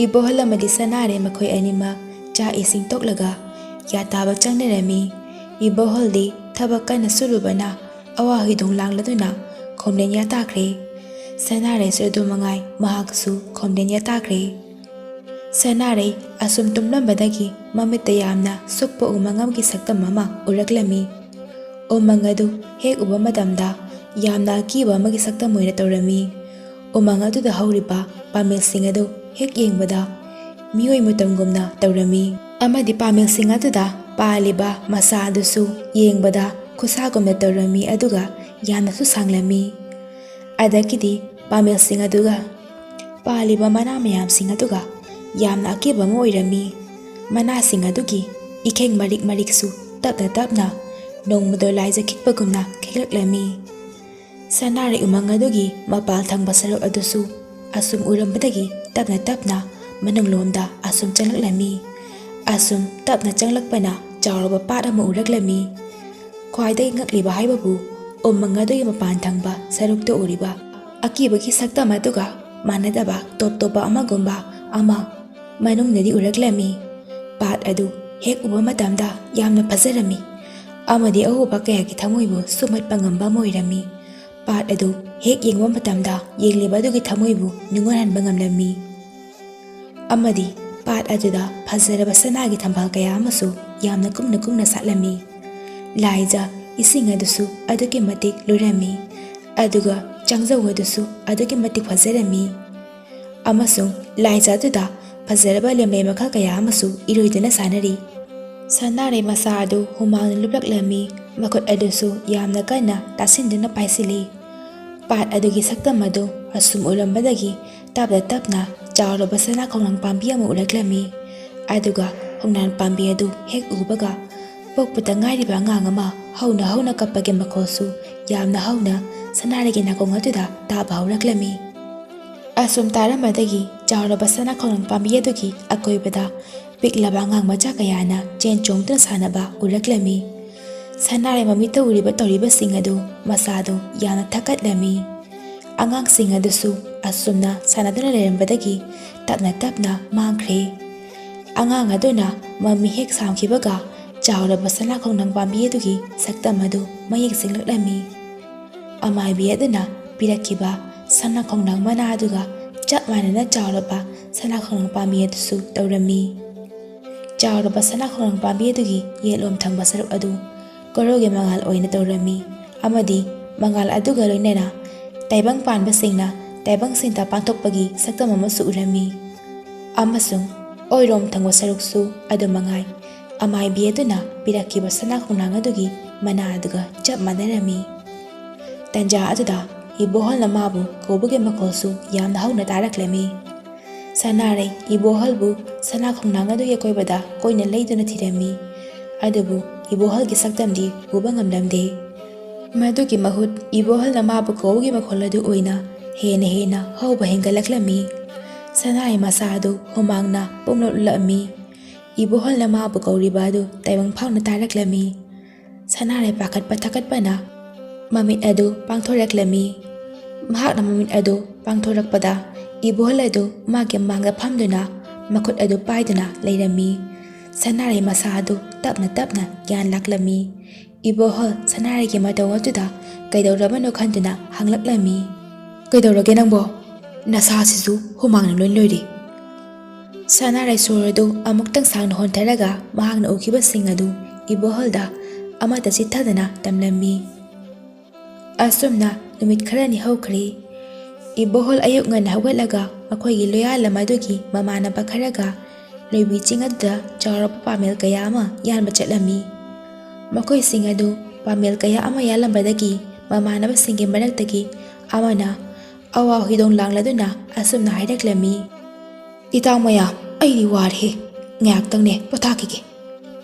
ꯏꯕꯣꯍꯜ ꯑꯃꯗꯤ ꯁꯅꯥꯔꯩ ꯃꯈꯣꯏ ꯑꯅꯤꯃꯛ ꯆꯥꯛ ꯏꯁꯤꯡ ꯇꯣꯛꯂꯒ ꯌꯥ ꯇꯥꯕ ꯆꯪꯅꯔꯝꯃꯤ꯫ ꯏꯕꯣꯍꯜꯗꯤ ꯊꯕꯛ ꯀꯟꯅ ꯁꯨꯔꯨꯕꯅ ꯑꯋꯥ ꯍꯣꯏꯗꯣꯡ ꯂꯥꯡꯂꯗꯨꯅ ꯈꯣꯝꯂꯦꯟ ꯌꯥ ꯇꯥꯈ꯭ꯔꯦ꯫ ꯁꯅꯥꯔꯩꯁꯨ ꯑꯗꯨ ꯃꯉꯥꯏ, ꯃꯍꯥꯛꯁꯨ ꯈꯣꯝꯂꯦꯟ ꯌꯥ ꯇꯥꯈ꯭ꯔꯦ꯫ ꯁꯅꯥꯔꯩ ꯑꯁꯨꯝ ꯇꯨꯝꯂꯝꯕꯗꯒꯤ ꯃꯃꯤꯠꯇ ꯌꯥꯝꯅ ꯁꯨꯛꯄ ꯎꯃꯪ ꯑꯃꯒꯤ ꯁꯛꯇꯝ ꯑꯃ ꯎꯔꯛꯂꯝꯃꯤ꯫ ꯎꯃꯪ ꯑꯗꯨ ꯍꯦꯛ ꯎꯕ ꯃꯇꯝꯗ ꯌꯥꯝꯅ ꯑꯀꯤꯕ ꯑꯃꯒꯤ ꯁꯛꯇꯝ ꯑꯣꯏꯅ ꯇꯧꯔꯝꯃꯤ꯫ ꯎꯃꯪ ꯑꯗꯨꯗ ꯍꯧꯔꯤꯕ ꯄꯥꯝꯕꯤꯁꯤꯡ ꯑꯗꯨ ꯍꯦꯛ ꯌꯦꯡꯕꯗ ꯃꯤꯑꯣꯏ ꯃꯇꯝꯒꯨꯝꯅ ꯇꯧꯔꯝꯃꯤ꯫ ꯑꯃꯗꯤ ꯄꯥꯝꯕꯤꯁꯤꯡ ꯑꯗꯨꯗ ꯄꯥꯜꯂꯤꯕ ꯃꯁꯥ ꯑꯗꯨꯁꯨ ꯌꯦꯡꯕꯗ ꯈꯨꯠꯁꯥꯒꯨꯝꯅ ꯇꯧꯔꯝꯃꯤ, ꯑꯗꯨꯒ ꯌꯥꯝꯅꯁꯨ ꯁꯥꯡꯂꯝꯃꯤ꯫ ꯑꯗꯒꯤꯗꯤ ꯄꯥꯝꯕꯤꯁꯤꯡ ꯑꯗꯨꯒ ꯄꯥꯜꯂꯤꯕ ꯃꯅꯥ ꯃꯌꯥꯝꯁꯤꯡ ꯑꯗꯨꯒ ꯌꯥꯝꯅ ꯑꯀꯤꯕ ꯑꯃ ꯑꯣꯏꯔꯝꯃꯤ꯫ ꯃꯅꯥꯁꯤꯡ ꯑꯗꯨꯒꯤ ꯏꯈꯦꯡ ꯃꯔꯤꯛ ꯃꯔꯤꯛꯁꯨ ꯇꯞꯅ ꯇꯞꯅ ꯅꯣꯡꯃꯗꯣ ꯂꯥꯏꯖ ꯈꯤꯛꯄꯒꯨꯝꯅ ꯈꯤꯛꯂꯛꯂꯝꯃꯤ꯫ ꯁꯅꯥꯔꯩ ꯎꯃꯪ ꯑꯗꯨꯒꯤ ꯃꯄꯥꯜ ꯊꯪꯕ ꯁꯔꯨꯛ ꯑꯗꯨꯁꯨ ꯑꯁꯨꯝ ꯎꯔꯝꯕꯗꯒꯤ ꯇꯞꯅ ꯇꯞꯅ ꯃꯅꯨꯡꯂꯣꯝꯗ ꯑꯁꯨꯝ ꯆꯪꯂꯛꯂꯝꯃꯤ꯫ ꯑꯁꯨꯝ ꯇꯞꯅ ꯆꯪꯂꯛꯄꯅ ꯆꯥꯎꯔꯕ ꯄꯥꯠ ꯑꯃ ꯎꯔꯛꯂꯝꯃꯤ꯫ ꯈ꯭ꯋꯥꯏꯗꯒꯤ ꯉꯛꯂꯤꯕ ꯍꯥꯏꯕꯕꯨ ꯎꯃꯪ ꯑꯗꯨꯒꯤ ꯃꯄꯥꯟ ꯊꯪꯕ ꯁꯔꯨꯛꯇ ꯎꯔꯤꯕ ꯑꯀꯤꯕꯒꯤ ꯁꯛꯇꯝ ꯑꯗꯨꯒ ꯃꯥꯟꯅꯗꯕ ꯇꯣꯞ ꯇꯣꯞꯄ ꯑꯃꯒꯨꯝꯕ ꯑꯃ ꯃꯅꯨꯡꯗꯗꯤ ꯎꯔꯛꯂꯝꯃꯤ꯫ ꯄꯥꯠ ꯑꯗꯨ ꯍꯦꯛ ꯎꯕ ꯃꯇꯝꯗ ꯌꯥꯝꯅ ꯐꯖꯔꯝꯃꯤ ꯑꯃꯗꯤ ꯑꯎꯕ ꯀꯌꯥꯒꯤ ꯊꯃꯣꯏꯕꯨ ꯁꯨꯝꯍꯠꯄ ꯉꯝꯕ ꯑꯃ ꯑꯣꯏꯔꯝꯃꯤ꯫ ꯄꯥꯠ ꯑꯗꯨ ꯍꯦꯛ ꯌꯦꯡꯕ ꯃꯇꯝꯗ ꯌꯦꯡꯂꯤꯕ ꯑꯗꯨꯒꯤ ꯊꯃꯣꯏꯕꯨ ꯅꯨꯡꯉꯥꯏꯍꯟꯕ ꯉꯝꯂꯝꯃꯤ꯫ ꯑꯃꯗꯤ ꯄꯥꯠ ꯑꯗꯨꯗ ꯐꯖꯔꯕ ꯁꯅꯥꯒꯤ ꯊꯝꯕꯥꯜ ꯀꯌꯥ ꯑꯃꯁꯨ ꯌꯥꯝꯅ ꯀꯨꯡꯅ ꯀꯨꯡꯅ ꯁꯥꯠꯂꯝꯃꯤ꯫ ꯂꯥꯏꯖ ꯏꯁꯤꯡ ꯑꯗꯨꯁꯨ ꯑꯗꯨꯛꯀꯤ ꯃꯇꯤꯛ ꯂꯨꯔꯝꯃꯤ, ꯑꯗꯨꯒ ꯆꯥꯡꯖꯧ ꯑꯗꯨꯁꯨ ꯑꯗꯨꯛꯀꯤ ꯃꯇꯤꯛ ꯐꯖꯔꯝꯃꯤ꯫ ꯑꯃꯁꯨꯡ ꯂꯥꯏꯖ ꯑꯗꯨꯗ ꯐꯖꯔꯕ ꯂꯦꯝꯂꯩ ꯃꯈꯜ ꯀꯌꯥ ꯑꯃꯁꯨ ꯏꯔꯣꯏꯗꯨꯅ ꯁꯥꯟꯅꯔꯤ꯫ ꯁꯅꯥꯔꯩ ꯃꯆꯥ ꯑꯗꯨ ꯍꯨꯃꯥꯡꯅ ꯂꯨꯞꯂꯛꯂꯝꯃꯤ, ꯃꯈꯨꯠ ꯑꯗꯨꯁꯨ ꯌꯥꯝꯅ ꯀꯟꯅ ꯇꯥꯁꯤꯟꯗꯨꯅ ꯄꯥꯏꯁꯤꯜꯂꯤ꯫ ꯄꯥꯠ ꯑꯗꯨꯒꯤ ꯁꯛꯇꯝ ꯑꯗꯨ ꯑꯁꯨꯝ ꯎꯔꯝꯕꯗꯒꯤ ꯇꯞꯅ ꯇꯞꯅ ꯆꯥꯎꯔꯕ ꯁꯅꯥ ꯈꯣꯡꯅꯥꯡ ꯄꯥꯝꯕꯤ ꯑꯃ ꯎꯔꯛꯂꯝꯃꯤ꯫ ꯑꯗꯨꯒ ꯈꯣꯡꯅꯥꯡ ꯄꯥꯝꯕꯤ ꯑꯗꯨ ꯍꯦꯛ ꯎꯕꯒ ꯄꯣꯛꯄꯇ ꯉꯥꯏꯔꯤꯕ ꯑꯉꯥꯡ ꯑꯃ ꯍꯧꯅ ꯍꯧꯅ ꯀꯞꯄꯒꯤ ꯃꯈꯣꯜꯁꯨ ꯌꯥꯝꯅ ꯍꯧꯅ ꯁꯅꯥꯔꯩꯒꯤ ꯅꯥꯀꯣꯡ ꯑꯗꯨꯗ ꯇꯥꯕ ꯍꯧꯔꯛꯂꯝꯃꯤ꯫ ꯑꯁꯨꯝ ꯇꯥꯔꯝꯕꯗꯒꯤ ꯆꯥꯎꯔꯕ ꯁꯅꯥ ꯈꯣꯡꯅꯥꯡ ꯄꯥꯝꯕꯤ ꯑꯗꯨꯒꯤ ꯑꯀꯣꯏꯕꯗ ꯄꯤꯛꯂꯕ ꯑꯉꯥꯡ ꯃꯆꯥ ꯀꯌꯥꯅ ꯆꯦꯟ ꯆꯣꯡꯗꯨꯅ ꯁꯥꯟꯅꯕ ꯎꯔꯛꯂꯝꯃꯤ꯫ ꯁꯅꯥꯔꯩ ꯃꯃꯤꯠꯇ ꯎꯔꯤꯕ ꯇꯧꯔꯤꯕꯁꯤꯡ ꯑꯗꯨ ꯃꯁꯥꯗꯨ ꯌꯥꯝꯅ ꯊꯛꯀꯠꯂꯝꯃꯤ꯫ ꯑꯉꯥꯡꯁꯤꯡ ꯑꯗꯨꯁꯨ ꯑꯁꯨꯝꯅ ꯁꯥꯟꯅꯗꯨꯅ ꯂꯩꯔꯝꯕꯗꯒꯤ ꯇꯞꯅ ꯇꯞꯅ ꯃꯥꯡꯈ꯭ꯔꯦ꯫ ꯑꯉꯥꯡ ꯑꯗꯨꯅ ꯃꯃꯤ ꯍꯦꯛ ꯁꯥꯝꯈꯤꯕꯒ ꯆꯥꯎꯔꯕ ꯁꯅꯥ ꯈꯣꯡꯅꯥꯡ ꯄꯥꯝꯕꯤ ꯑꯗꯨꯒꯤ ꯁꯛꯇꯝ ꯑꯗꯨ ꯃꯌꯦꯛ ꯁꯦꯡꯂꯛꯂꯝꯃꯤ꯫ ꯑꯃꯥꯏꯕꯤ ꯑꯗꯨꯅ ꯄꯤꯔꯛꯈꯤꯕ ꯁꯅꯥ ꯈꯣꯡꯅꯥꯡ ꯃꯅꯥ ꯑꯗꯨꯒ ꯆꯞ ꯃꯥꯟꯅꯅ ꯆꯥꯎꯔꯕ ꯁꯅꯥ ꯈꯣꯡꯅꯥꯡ ꯄꯥꯝꯕꯤ ꯑꯗꯨꯁꯨ ꯇꯧꯔꯝꯃꯤ꯫ ꯆꯥꯎꯔꯕ ꯁꯅꯥ ꯈꯣꯡꯅꯥꯡ ꯄꯥꯝꯕꯤ ꯑꯗꯨꯒꯤ ꯌꯦꯠꯂꯣꯝ ꯊꯪꯕ ꯁꯔꯨꯛ ꯑꯗꯨ ꯀꯣꯔꯧꯒꯤ ꯃꯉꯥꯜ ꯑꯣꯏꯅ ꯇꯧꯔꯝꯃꯤ ꯑꯃꯗꯤ ꯃꯉꯥꯜ ꯑꯗꯨꯒ ꯂꯣꯏꯅꯅ ꯇꯥꯏꯕꯪ ꯄꯥꯟꯕꯁꯤꯡꯅ ꯇꯥꯏꯕꯪ ꯁꯤꯟꯊꯥ ꯄꯥꯡꯊꯣꯛꯄꯒꯤ ꯁꯛꯇꯝ ꯑꯃꯁꯨ ꯎꯔꯝꯃꯤ꯫ ꯑꯃꯁꯨꯡ ꯑꯣꯏꯔꯣꯝ ꯊꯪꯕ ꯁꯔꯨꯛꯁꯨ ꯑꯗꯨ ꯃꯉꯥꯏ꯫ ꯑꯃꯥꯏꯕꯤ ꯑꯗꯨꯅ ꯄꯤꯔꯛꯈꯤꯕ ꯁꯅꯥ ꯈꯣꯡꯅꯥꯡ ꯑꯗꯨꯒꯤ ꯃꯅꯥ ꯑꯗꯨꯒ ꯆꯞ ꯃꯥꯟꯅꯔꯝꯃꯤ꯫ ꯇꯟꯖꯥ ꯑꯗꯨꯗ ꯏꯕꯣꯍꯜꯅ ꯃꯥꯕꯨ ꯀꯧꯕꯒꯤ ꯃꯈꯣꯜꯁꯨ ꯌꯥꯝꯅ ꯍꯧꯅ ꯇꯥꯔꯛꯂꯝꯃꯤ꯫ ꯁꯅꯥꯔꯩ ꯏꯕꯣꯍꯜꯕꯨ ꯁꯅꯥ ꯈꯣꯡꯅꯥꯡ ꯑꯗꯨꯒꯤ ꯑꯀꯣꯏꯕꯗ ꯀꯣꯏꯅ ꯂꯩꯗꯨꯅ ꯊꯤꯔꯝꯃꯤ꯫ ꯑꯗꯨꯕꯨ ꯏꯕꯣꯍꯜꯒꯤ ꯁꯛꯇꯝꯗꯤ ꯎꯕ ꯉꯝꯂꯝꯗꯦ꯫ ꯃꯗꯨꯒꯤ ꯃꯍꯨꯠ ꯏꯕꯣꯍꯜꯅ ꯃꯥꯕꯨ ꯀꯧꯕꯒꯤ ꯃꯈꯣꯜ ꯑꯗꯨ ꯑꯣꯏꯅ ꯍꯦꯟꯅ ꯍꯦꯟꯅ ꯍꯧꯕ ꯍꯦꯟꯒꯠꯂꯛꯂꯝꯃꯤ꯫ ꯁꯅꯥꯔꯩ ꯃꯁꯥ ꯑꯗꯨ ꯍꯨꯃꯥꯡꯅ ꯄꯨꯝꯂꯞꯂꯝꯃꯤ꯫ ꯏꯕꯣꯍꯜꯅ ꯃꯥꯕꯨ ꯀꯧꯔꯤꯕ ꯑꯗꯨ ꯇꯥꯏꯕꯪ ꯐꯥꯎꯅ ꯇꯥꯔꯛꯂꯝꯃꯤ꯫ ꯁꯅꯥꯔꯩ ꯄꯥꯈꯠꯄ ꯊꯀꯠꯄꯅ ꯃꯃꯤꯠ ꯑꯗꯨ ꯄꯥꯡꯊꯣꯔꯛꯂꯝꯃꯤ꯫ ꯃꯍꯥꯛꯅ ꯃꯃꯤꯠ ꯑꯗꯨ ꯄꯥꯡꯊꯣꯔꯛꯄꯗ ꯏꯕꯣꯍꯜ ꯑꯗꯨ ꯃꯥꯒꯤ ꯃꯥꯡꯗ ꯐꯝꯗꯨꯅ ꯃꯈꯨꯠ ꯑꯗꯨ ꯄꯥꯏꯗꯨꯅ ꯂꯩꯔꯝꯃꯤ꯫ ꯁꯅꯥꯔꯩ ꯃꯁꯥ ꯑꯗꯨ ꯇꯞꯅ ꯇꯞꯅ ꯒ꯭ꯌꯥꯟ ꯂꯥꯛꯂꯝꯃꯤ꯫ ꯏꯕꯣꯍꯜ ꯁꯅꯥꯔꯩꯒꯤ ꯃꯇꯧ ꯑꯗꯨꯗ ꯀꯩꯗꯧꯔꯕꯅꯣ ꯈꯟꯗꯨꯅ ꯍꯪꯂꯛꯂꯝꯃꯤ꯫ "ꯀꯩꯗꯧꯔꯒꯦ ꯅꯪꯕꯣ? ꯅꯁꯥꯁꯤꯁꯨ ꯍꯨꯃꯥꯡꯅ ꯂꯣꯏ ꯂꯣꯏꯔꯦ꯫" ꯁꯅꯥꯔꯩ ꯁꯣꯔ ꯑꯗꯨ ꯑꯃꯨꯛꯇꯪ ꯁꯥꯡꯅ ꯍꯣꯟꯊꯔꯒ ꯃꯍꯥꯛꯅ ꯎꯈꯤꯕꯁꯤꯡ ꯑꯗꯨ ꯏꯕꯣꯍꯜꯗ ꯑꯃꯠꯇ ꯆꯤꯠꯊꯗꯅ ꯇꯝꯂꯝꯃꯤ꯫ ꯑꯁꯨꯝꯅ ꯅꯨꯃꯤꯠ ꯈꯔꯅꯤ ꯍꯧꯈ꯭ꯔꯦ꯫ ꯏꯕꯣꯍꯜ ꯑꯌꯨꯛ ꯉꯟꯅ ꯍꯧꯒꯠꯂꯒ ꯃꯈꯣꯏꯒꯤ ꯂꯣꯌꯥꯂꯝ ꯑꯗꯨꯒꯤ ꯃꯃꯥꯟꯅꯕ ꯈꯔꯒ ꯂꯣꯏꯕꯤ ꯆꯤꯡ ꯑꯗꯨꯗ ꯆꯥꯎꯔꯕ ꯄꯥꯃꯦꯜ ꯀꯌꯥ ꯑꯃ ꯌꯥꯟꯕ ꯆꯠꯂꯝꯃꯤ꯫ ꯃꯈꯣꯏꯁꯤꯡ ꯑꯗꯨ ꯄꯥꯃꯦꯜ ꯀꯌꯥ ꯑꯃ ꯌꯥꯜꯂꯝꯕꯗꯒꯤ ꯃꯃꯥꯟꯅꯕꯁꯤꯡꯒꯤ ꯃꯔꯛꯇꯒꯤ ꯑꯃꯅ ꯑꯋꯥ ꯍꯤꯗꯣꯡ ꯂꯥꯡꯂꯗꯨꯅ ꯑꯁꯨꯝꯅ ꯍꯥꯏꯔꯛꯂꯝꯃꯤ, "ꯏꯇꯥꯎ ꯃꯌꯥꯝ, ꯑꯩꯗꯤ ꯋꯥꯔꯦꯍꯦ, ꯉꯥꯏꯍꯥꯛꯇꯪꯅꯦ ꯄꯣꯊꯥꯈꯤꯒꯦ꯫"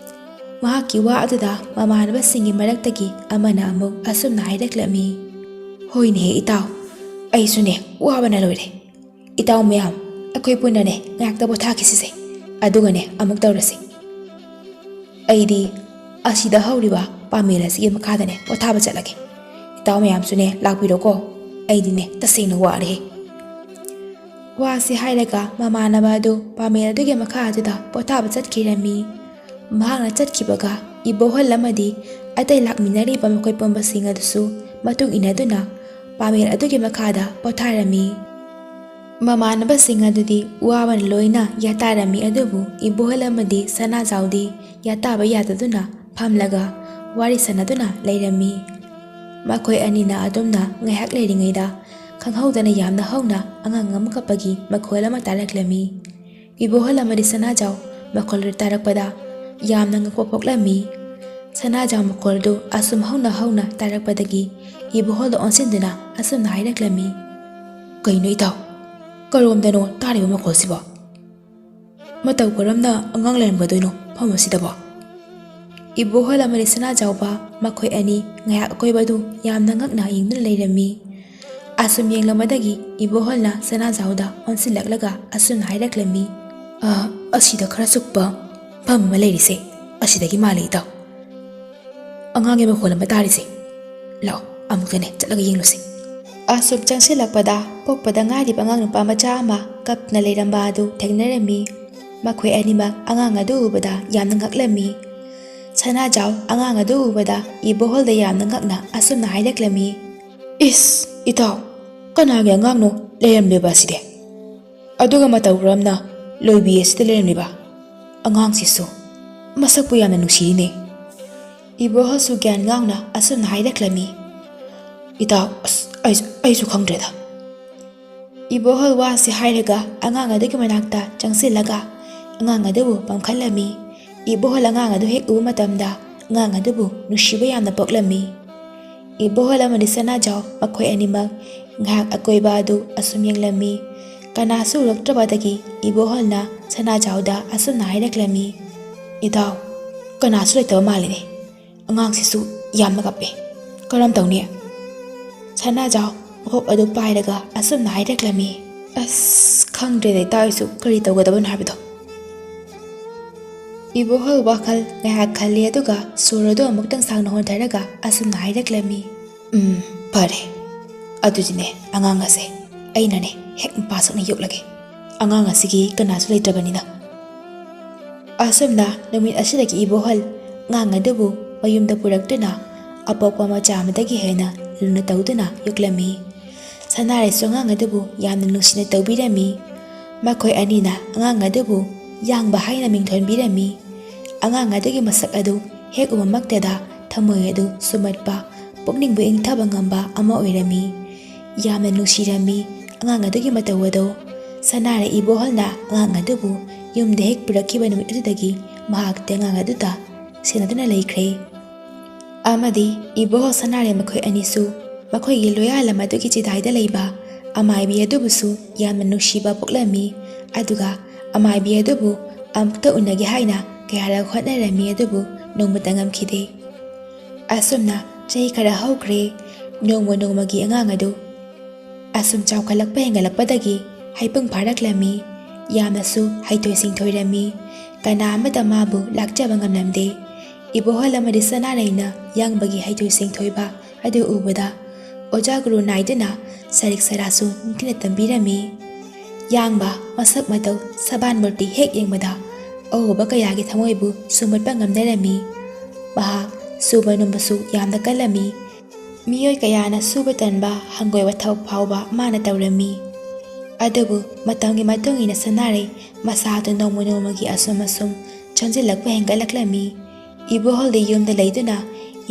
ꯃꯍꯥꯛꯀꯤ ꯋꯥ ꯑꯗꯨꯗ ꯃꯃꯥꯟꯅꯕꯁꯤꯡꯒꯤ ꯃꯔꯛꯇꯒꯤ ꯑꯃꯅ ꯑꯃꯨꯛ ꯑꯁꯨꯝꯅ ꯍꯥꯏꯔꯛꯂꯝꯃꯤ, "ꯍꯣꯏꯅꯦꯍꯦ ꯏꯇꯥꯎ, ꯑꯩꯁꯨꯅꯦ ꯋꯥꯕꯅ ꯂꯣꯏꯔꯦ꯫ ꯏꯇꯥꯎ ꯃꯌꯥꯝ, ꯑꯩꯈꯣꯏ ꯄꯨꯟꯅꯅꯦ ꯉꯥꯏꯍꯥꯛꯇ ꯄꯣꯊꯥꯈꯤꯁꯤꯁꯦ꯫ ꯑꯗꯨꯒꯅꯦ ꯑꯃꯨꯛ ꯇꯧꯔꯁꯤ꯫ ꯑꯩꯗꯤ ꯑꯁꯤꯗ ꯍꯧꯔꯤꯕ ꯄꯥꯃꯦꯜ ꯑꯁꯤꯒꯤ ꯃꯈꯥꯗꯅꯦ ꯄꯣꯊꯥꯕ ꯆꯠꯂꯒꯦ꯫ ꯏꯇꯥꯎ ꯃꯌꯥꯝꯁꯨꯅꯦ ꯂꯥꯛꯄꯤꯔꯣꯀꯣ꯫ ꯑꯩꯗꯤꯅꯦ ꯇꯁꯦꯡꯅ ꯋꯥꯔꯦ꯫ ꯋꯥꯁꯤ ꯍꯥꯏꯔꯒ ꯃꯃꯥꯟꯅꯕ ꯑꯗꯨ ꯄꯥꯃꯦꯜ ꯑꯗꯨꯒꯤ ꯃꯈꯥ ꯑꯗꯨꯗ ꯄꯣꯊꯥꯕ ꯆꯠꯈꯤꯔꯝꯃꯤ꯫ ꯃꯍꯥꯛꯅ ꯆꯠꯈꯤꯕꯒ ꯏꯕꯣꯍꯜ ꯑꯃꯗꯤ ꯑꯇꯩ ꯂꯥꯛꯃꯤꯟꯅꯔꯤꯕ ꯃꯈꯣꯏ ꯄꯨꯝꯕꯁꯤꯡ ꯑꯗꯨꯁꯨ ꯃꯇꯨꯡ ꯏꯟꯅꯗꯨꯅ ꯄꯥꯃꯦꯜ ꯑꯗꯨꯒꯤ ꯃꯈꯥꯗ ꯄꯣꯊꯥꯔꯝꯃꯤ꯫ ꯃꯃꯥꯟꯅꯕꯁꯤꯡ ꯑꯗꯨꯗꯤ ꯋꯥꯕꯅ ꯂꯣꯏꯅ ꯌꯥꯇꯥꯔꯝꯃꯤ, ꯑꯗꯨꯕꯨ ꯏꯕꯣꯍꯜ ꯑꯃꯗꯤ ꯁꯅꯥꯖꯥꯎꯗꯤ ꯌꯥꯇꯥꯕ ꯌꯥꯗꯗꯨꯅ ꯐꯝꯂꯒ ꯋꯥꯔꯤ ꯁꯥꯟꯅꯗꯨꯅ ꯂꯩꯔꯝꯃꯤ꯫ ꯃꯈꯣꯏ ꯑꯅꯤꯅ ꯑꯗꯨꯝꯅ ꯉꯥꯏꯍꯥꯛ ꯂꯩꯔꯤꯉꯩꯗ ꯈꯪꯍꯧꯗꯅ ꯌꯥꯝꯅ ꯍꯧꯅ ꯑꯉꯥꯡ ꯑꯃ ꯀꯞꯄꯒꯤ ꯃꯈꯣꯜ ꯑꯃ ꯇꯥꯔꯛꯂꯝꯃꯤ꯫ ꯏꯕꯣꯍꯜ ꯑꯃꯗꯤ ꯁꯅꯥꯖꯥꯎ ꯃꯈꯣꯜꯗꯨ ꯇꯥꯔꯛꯄꯗ ꯌꯥꯝꯅ ꯉꯛꯄ ꯄꯣꯛꯂꯝꯃꯤ꯫ ꯁꯅꯥꯖꯥꯎ ꯃꯈꯣꯜꯗꯨ ꯑꯁꯨꯝ ꯍꯧꯅ ꯍꯧꯅ ꯇꯥꯔꯛꯄꯗꯒꯤ ꯏꯕꯣꯍꯜꯗ ꯑꯣꯟꯁꯤꯟꯗꯨꯅ ꯑꯁꯨꯝꯅ ꯍꯥꯏꯔꯛꯂꯝꯃꯤ, "ꯀꯩꯅꯣ ꯏꯇꯥꯎ? ꯀꯔꯣꯝꯗꯅꯣ ꯇꯥꯔꯤꯕ ꯃꯈꯣꯜꯁꯤꯕꯣ? ꯃꯇꯧ ꯀꯔꯝꯅ ꯑꯉꯥꯡ ꯂꯩꯔꯝꯒꯗꯣꯏꯅꯣ ꯃꯐꯝ ꯑꯁꯤꯗꯕꯣ?" ꯏꯕꯣꯍꯜ ꯑꯃꯗꯤ ꯁꯅꯥꯖꯥꯎꯕ ꯃꯈꯣꯏ ꯑꯅꯤ ꯉꯥꯏꯍꯥꯛ ꯑꯀꯣꯏꯕꯗꯨ ꯌꯥꯝꯅ ꯉꯛꯅ ꯌꯦꯡꯗꯨꯅ ꯂꯩꯔꯝꯃꯤ꯫ ꯑꯁꯨꯝ ꯌꯦꯡꯂꯝꯕꯗꯒꯤ ꯏꯕꯣꯍꯜꯅ ꯁꯅꯥꯖꯥꯎꯗ ꯑꯣꯟꯁꯤꯜꯂꯛꯂꯒ ꯑꯁꯨꯝꯅ ꯍꯥꯏꯔꯛꯂꯝꯃꯤ, "ꯑ, ꯑꯁꯤꯗ ꯈꯔ ꯆꯨꯞꯄ ꯃꯐꯝ ꯑꯃ ꯂꯩꯔꯤꯁꯦ, ꯑꯁꯤꯗꯒꯤ ꯃꯥꯜꯂꯦ ꯏꯇꯥꯎ꯫ ꯑꯉꯥꯡꯒꯤ ꯃꯈꯣꯜ ꯑꯃ ꯇꯥꯔꯤꯁꯦ꯫ ꯂꯥꯛꯑꯣ, ꯑꯃꯨꯛꯇꯅꯦ ꯆꯠꯂꯒ ꯌꯦꯡꯂꯨꯁꯦ꯫" ꯑꯁꯨꯝ ꯆꯪꯁꯤꯜꯂꯛꯄꯗ ꯄꯣꯛꯄꯗ ꯉꯥꯏꯔꯤꯕ ꯑꯉꯥꯡ ꯅꯨꯄꯥ ꯃꯆꯥ ꯑꯃ ꯀꯞꯅ ꯂꯩꯔꯝꯕ ꯑꯗꯨ ꯊꯦꯡꯅꯔꯝꯃꯤ꯫ ꯃꯈꯣꯏ ꯑꯅꯤꯃꯛ ꯑꯉꯥꯡ ꯑꯗꯨ ꯎꯕꯗ ꯌꯥꯝꯅ ꯉꯛꯂꯝꯃꯤ꯫ ꯁꯅꯥꯖꯥꯎ ꯑꯉꯥꯡ ꯑꯗꯨ ꯎꯕꯗ ꯏꯕꯣꯍꯜꯗ ꯌꯥꯝꯅ ꯉꯛꯅ ꯑꯁꯨꯝꯅ ꯍꯥꯏꯔꯛꯂꯝꯃꯤ, "ꯏꯁ, ꯏꯇꯥꯎ, ꯀꯅꯥꯒꯤ ꯑꯉꯥꯡꯅꯣ ꯂꯩꯔꯝꯂꯤꯕ ꯑꯁꯤꯗꯤ? ꯑꯗꯨꯒ ꯃꯇꯧ ꯀꯔꯝꯅ ꯂꯣꯏꯕꯤ ꯑꯁꯤꯗ ꯂꯩꯔꯝꯂꯤꯕ? ꯑꯉꯥꯡꯁꯤꯁꯨ ꯃꯁꯛꯄꯨ ꯌꯥꯝꯅ ꯅꯨꯡꯁꯤꯔꯤꯅꯦ꯫" ꯏꯕꯣꯍꯜꯁꯨ ꯒ꯭ꯌꯥꯟ ꯉꯥꯎꯅ ꯑꯁꯨꯝꯅ ꯍꯥꯏꯔꯛꯂꯝꯃꯤ, "ꯏꯇꯥꯎ, ꯑꯁ, ꯑꯩꯁꯨ, ꯑꯩꯁꯨ ꯈꯪꯗ꯭ꯔꯦꯗ꯫" ꯏꯕꯣꯍꯜ ꯋꯥꯁꯤ ꯍꯥꯏꯔꯒ ꯑꯉꯥꯡ ꯑꯗꯨꯒꯤ ꯃꯅꯥꯛꯇ ꯆꯪꯁꯤꯜꯂꯒ ꯑꯉꯥꯡ ꯑꯗꯨꯕꯨ ꯄꯝꯈꯠꯂꯝꯃꯤ꯫ ꯏꯕꯣꯍꯜ ꯑꯉꯥꯡ ꯑꯗꯨ ꯍꯦꯛ ꯎꯕ ꯃꯇꯝꯗ ꯑꯉꯥꯡ ꯑꯗꯨꯕꯨ ꯅꯨꯡꯁꯤꯕ ꯌꯥꯝꯅ ꯄꯣꯛꯂꯝꯃꯤ꯫ ꯏꯕꯣꯍꯜ ꯑꯃꯗꯤ ꯁꯅꯥꯖꯥꯎ ꯃꯈꯣꯏ ꯑꯅꯤꯃꯛ ꯉꯥꯏꯍꯥꯛ ꯑꯀꯣꯏꯕ ꯑꯗꯨ ꯑꯁꯨꯝ ꯌꯦꯡꯂꯝꯃꯤ꯫ ꯀꯅꯥꯁꯨ ꯎꯔꯛꯇ꯭ꯔꯕꯗꯒꯤ ꯏꯕꯣꯍꯜꯅ ꯁꯅꯥꯖꯥꯎꯗ ꯑꯁꯨꯝꯅ ꯍꯥꯏꯔꯛꯂꯝꯃꯤ, "ꯏꯇꯥꯎ, ꯀꯅꯥꯁꯨ ꯂꯩꯇꯕ ꯃꯥꯜꯂꯤꯅꯦ꯫ ꯑꯉꯥꯡꯁꯤꯁꯨ ꯌꯥꯝꯅ ꯀꯞꯄꯦ꯫ ꯀꯔꯝ ꯇꯧꯅꯤ?" ꯁꯅꯥꯖꯥꯎ ꯃꯀꯣꯛ ꯑꯗꯨ ꯄꯥꯏꯔꯒ ꯑꯁꯨꯝꯅ ꯍꯥꯏꯔꯛꯂꯝꯃꯤ, "ꯑꯁ, ꯈꯪꯗ꯭ꯔꯦꯗ ꯏꯇꯥꯎ, ꯑꯩꯁꯨ ꯀꯔꯤ ꯇꯧꯒꯗꯕꯅꯣ ꯍꯥꯏꯕꯗꯣ꯫ ꯏꯕꯣꯍꯜ ꯋꯥꯈꯜ ꯉꯥꯏꯍꯥꯛ ꯈꯜꯂꯤ, ꯑꯗꯨꯒ ꯁꯣꯔ ꯑꯗꯨ ꯑꯃꯨꯛꯇꯪ ꯁꯥꯡꯅ ꯍꯣꯟꯊꯔꯒ ꯑꯁꯨꯝꯅ ꯍꯥꯏꯔꯛꯂꯝꯃꯤ, "ꯎꯝ, ꯐꯔꯦ꯫ ꯑꯗꯨꯗꯤꯅꯦ, ꯑꯉꯥꯡ ꯑꯁꯦ ꯑꯩꯅꯅꯦ ꯍꯦꯛ ꯃꯄꯥ ꯁꯛꯅ ꯌꯣꯛꯂꯒꯦ꯫ ꯑꯉꯥꯡ ꯑꯁꯤꯒꯤ ꯀꯅꯥꯁꯨ ꯂꯩꯇ꯭ꯔꯕꯅꯤꯅ꯫" ꯑꯁꯨꯝꯅ ꯅꯨꯃꯤꯠ ꯑꯁꯤꯗꯒꯤ ꯏꯕꯣꯍꯜ ꯑꯉꯥꯡ ꯑꯗꯨꯕꯨ ꯃꯌꯨꯝꯗ ꯄꯨꯔꯛꯇꯨꯅ ꯑꯄꯣꯛꯄ ꯃꯆꯥ ꯑꯃꯗꯒꯤ ꯍꯦꯟꯅ ꯂꯨꯅ ꯇꯧꯗꯨꯅ ꯌꯣꯛꯂꯝꯃꯤ꯫ ꯁꯅꯥꯔꯩꯁꯨ ꯑꯉꯥꯡ ꯑꯗꯨꯕꯨ ꯌꯥꯝꯅ ꯅꯨꯡꯁꯤꯅ ꯇꯧꯕꯤꯔꯝꯃꯤ꯫ ꯃꯈꯣꯏ ꯑꯅꯤꯅ ꯑꯉꯥꯡ ꯑꯗꯨꯕꯨ ꯌꯥꯡꯕ ꯍꯥꯏꯅ ꯃꯤꯡꯊꯣꯟꯕꯤꯔꯝꯃꯤ꯫ ꯑꯉꯥꯡ ꯑꯗꯨꯒꯤ ꯃꯁꯛ ꯑꯗꯨ ꯍꯦꯛ ꯎꯕꯃꯛꯇꯗ ꯊꯃꯣꯏ ꯑꯗꯨ ꯁꯨꯝꯍꯠꯄ, ꯄꯨꯛꯅꯤꯡꯕꯨ ꯏꯪꯊꯕ ꯉꯝꯕ ꯑꯃ ꯑꯣꯏꯔꯝꯃꯤ꯫ ꯌꯥꯝꯅ ꯅꯨꯡꯁꯤꯔꯝꯃꯤ ꯑꯉꯥꯡ ꯑꯗꯨꯒꯤ ꯃꯇꯧ ꯑꯗꯣ꯫ ꯁꯅꯥꯔꯩ ꯏꯕꯣꯍꯜꯅ ꯑꯉꯥꯡ ꯑꯗꯨꯕꯨ ꯌꯨꯝꯗ ꯍꯦꯛ ꯄꯨꯔꯛꯈꯤꯕ ꯅꯨꯃꯤꯠ ꯑꯗꯨꯗꯒꯤ ꯃꯍꯥꯛꯇꯤ ꯑꯉꯥꯡ ꯑꯗꯨꯗ ꯁꯦꯟꯅꯗꯨꯅ ꯂꯩꯈ꯭ꯔꯦ꯫ ꯑꯃꯗꯤ ꯏꯕꯣꯍꯜ ꯁꯅꯥꯔꯩ ꯃꯈꯣꯏ ꯑꯅꯤꯁꯨ ꯃꯈꯣꯏꯒꯤ ꯂꯣꯌꯥꯂꯝ ꯑꯗꯨꯒꯤ ꯆꯤꯗꯥꯏꯗ ꯂꯩꯕ ꯑꯃꯥꯏꯕꯤ ꯑꯗꯨꯕꯨꯁꯨ ꯌꯥꯝꯅ ꯅꯨꯡꯁꯤꯕ ꯄꯣꯛꯂꯝꯃꯤ꯫ ꯑꯗꯨꯒ ꯑꯃꯥꯏꯕꯤ ꯑꯗꯨꯕꯨ ꯑꯃꯨꯛꯇ ꯎꯅꯒꯦ ꯍꯥꯏꯅ ꯀꯌꯥꯔꯛ ꯍꯣꯠꯅꯔꯝꯃꯤ, ꯑꯗꯨꯕꯨ ꯅꯣꯡꯃꯇ ꯉꯝꯈꯤꯗꯦ꯫ ꯑꯁꯨꯝꯅ ꯆꯍꯤ ꯈꯔ ꯍꯧꯈ꯭ꯔꯦ꯫ ꯅꯣꯡꯃ ꯅꯣꯡꯃꯒꯤ ꯑꯉꯥꯡ ꯑꯗꯨ ꯑꯁꯨꯝ ꯆꯥꯎꯈꯠꯂꯛꯄ ꯍꯦꯟꯒꯠꯂꯛꯄꯗꯒꯤ ꯍꯩꯄꯨꯡ ꯐꯥꯔꯛꯂꯝꯃꯤ꯫ ꯌꯥꯝꯅꯁꯨ ꯍꯩꯊꯣꯏ ꯁꯤꯡꯊꯣꯏꯔꯝꯃꯤ꯫ ꯀꯅꯥ ꯑꯃꯇ ꯃꯥꯕꯨ ꯂꯥꯛꯆꯕ ꯉꯝꯂꯝꯗꯦ꯫ ꯏꯕꯣꯍꯜ ꯑꯃꯗꯤ ꯁꯅꯥꯔꯩꯅ ꯌꯥꯡꯕꯒꯤ ꯍꯩꯊꯣꯏ ꯁꯤꯡꯊꯣꯏꯕ ꯑꯗꯨ ꯎꯕꯗ ꯑꯣꯖꯥ ꯒꯨꯔꯨ ꯅꯥꯏꯗꯨꯅ ꯁꯔꯤꯛ ꯁꯔꯥꯁꯨ ꯅꯤꯡꯊꯤꯅ ꯇꯝꯕꯤꯔꯝꯃꯤ꯫ ꯌꯥꯡꯕ ꯃꯁꯛ ꯃꯇꯧ ꯁꯕꯥꯟ ꯃꯨꯔꯇꯤ ꯍꯦꯛ ꯌꯦꯡꯕꯗ ꯑꯎꯕ ꯀꯌꯥꯒꯤ ꯊꯃꯣꯏꯕꯨ ꯁꯨꯝꯍꯠꯄ ꯉꯝꯅꯔꯝꯃꯤ꯫ ꯃꯍꯥꯛ ꯁꯨꯕ ꯅꯣꯝꯕꯁꯨ ꯌꯥꯝꯅ ꯀꯜꯂꯝꯃꯤ꯫ ꯃꯤꯑꯣꯏ ꯀꯌꯥꯅ ꯁꯨꯕ ꯇꯟꯕ, ꯍꯪꯒꯣꯏꯕ ꯊꯕꯛ ꯐꯥꯎꯕ ꯃꯥꯅ ꯇꯧꯔꯝꯃꯤ꯫ ꯑꯗꯨꯕꯨ ꯃꯇꯝꯒꯤ ꯃꯇꯨꯡ ꯏꯟꯅ ꯁꯅꯥꯔꯩ ꯃꯁꯥꯗꯨ ꯅꯣꯡꯃ ꯅꯣꯡꯃꯒꯤ ꯑꯁꯨꯝ ꯑꯁꯨꯝ ꯆꯪꯁꯤꯜꯂꯛꯄ ꯍꯦꯟꯒꯠꯂꯛꯂꯝꯃꯤ꯫ ꯏꯕꯣꯍꯜꯗꯤ ꯌꯨꯝꯗ ꯂꯩꯗꯨꯅ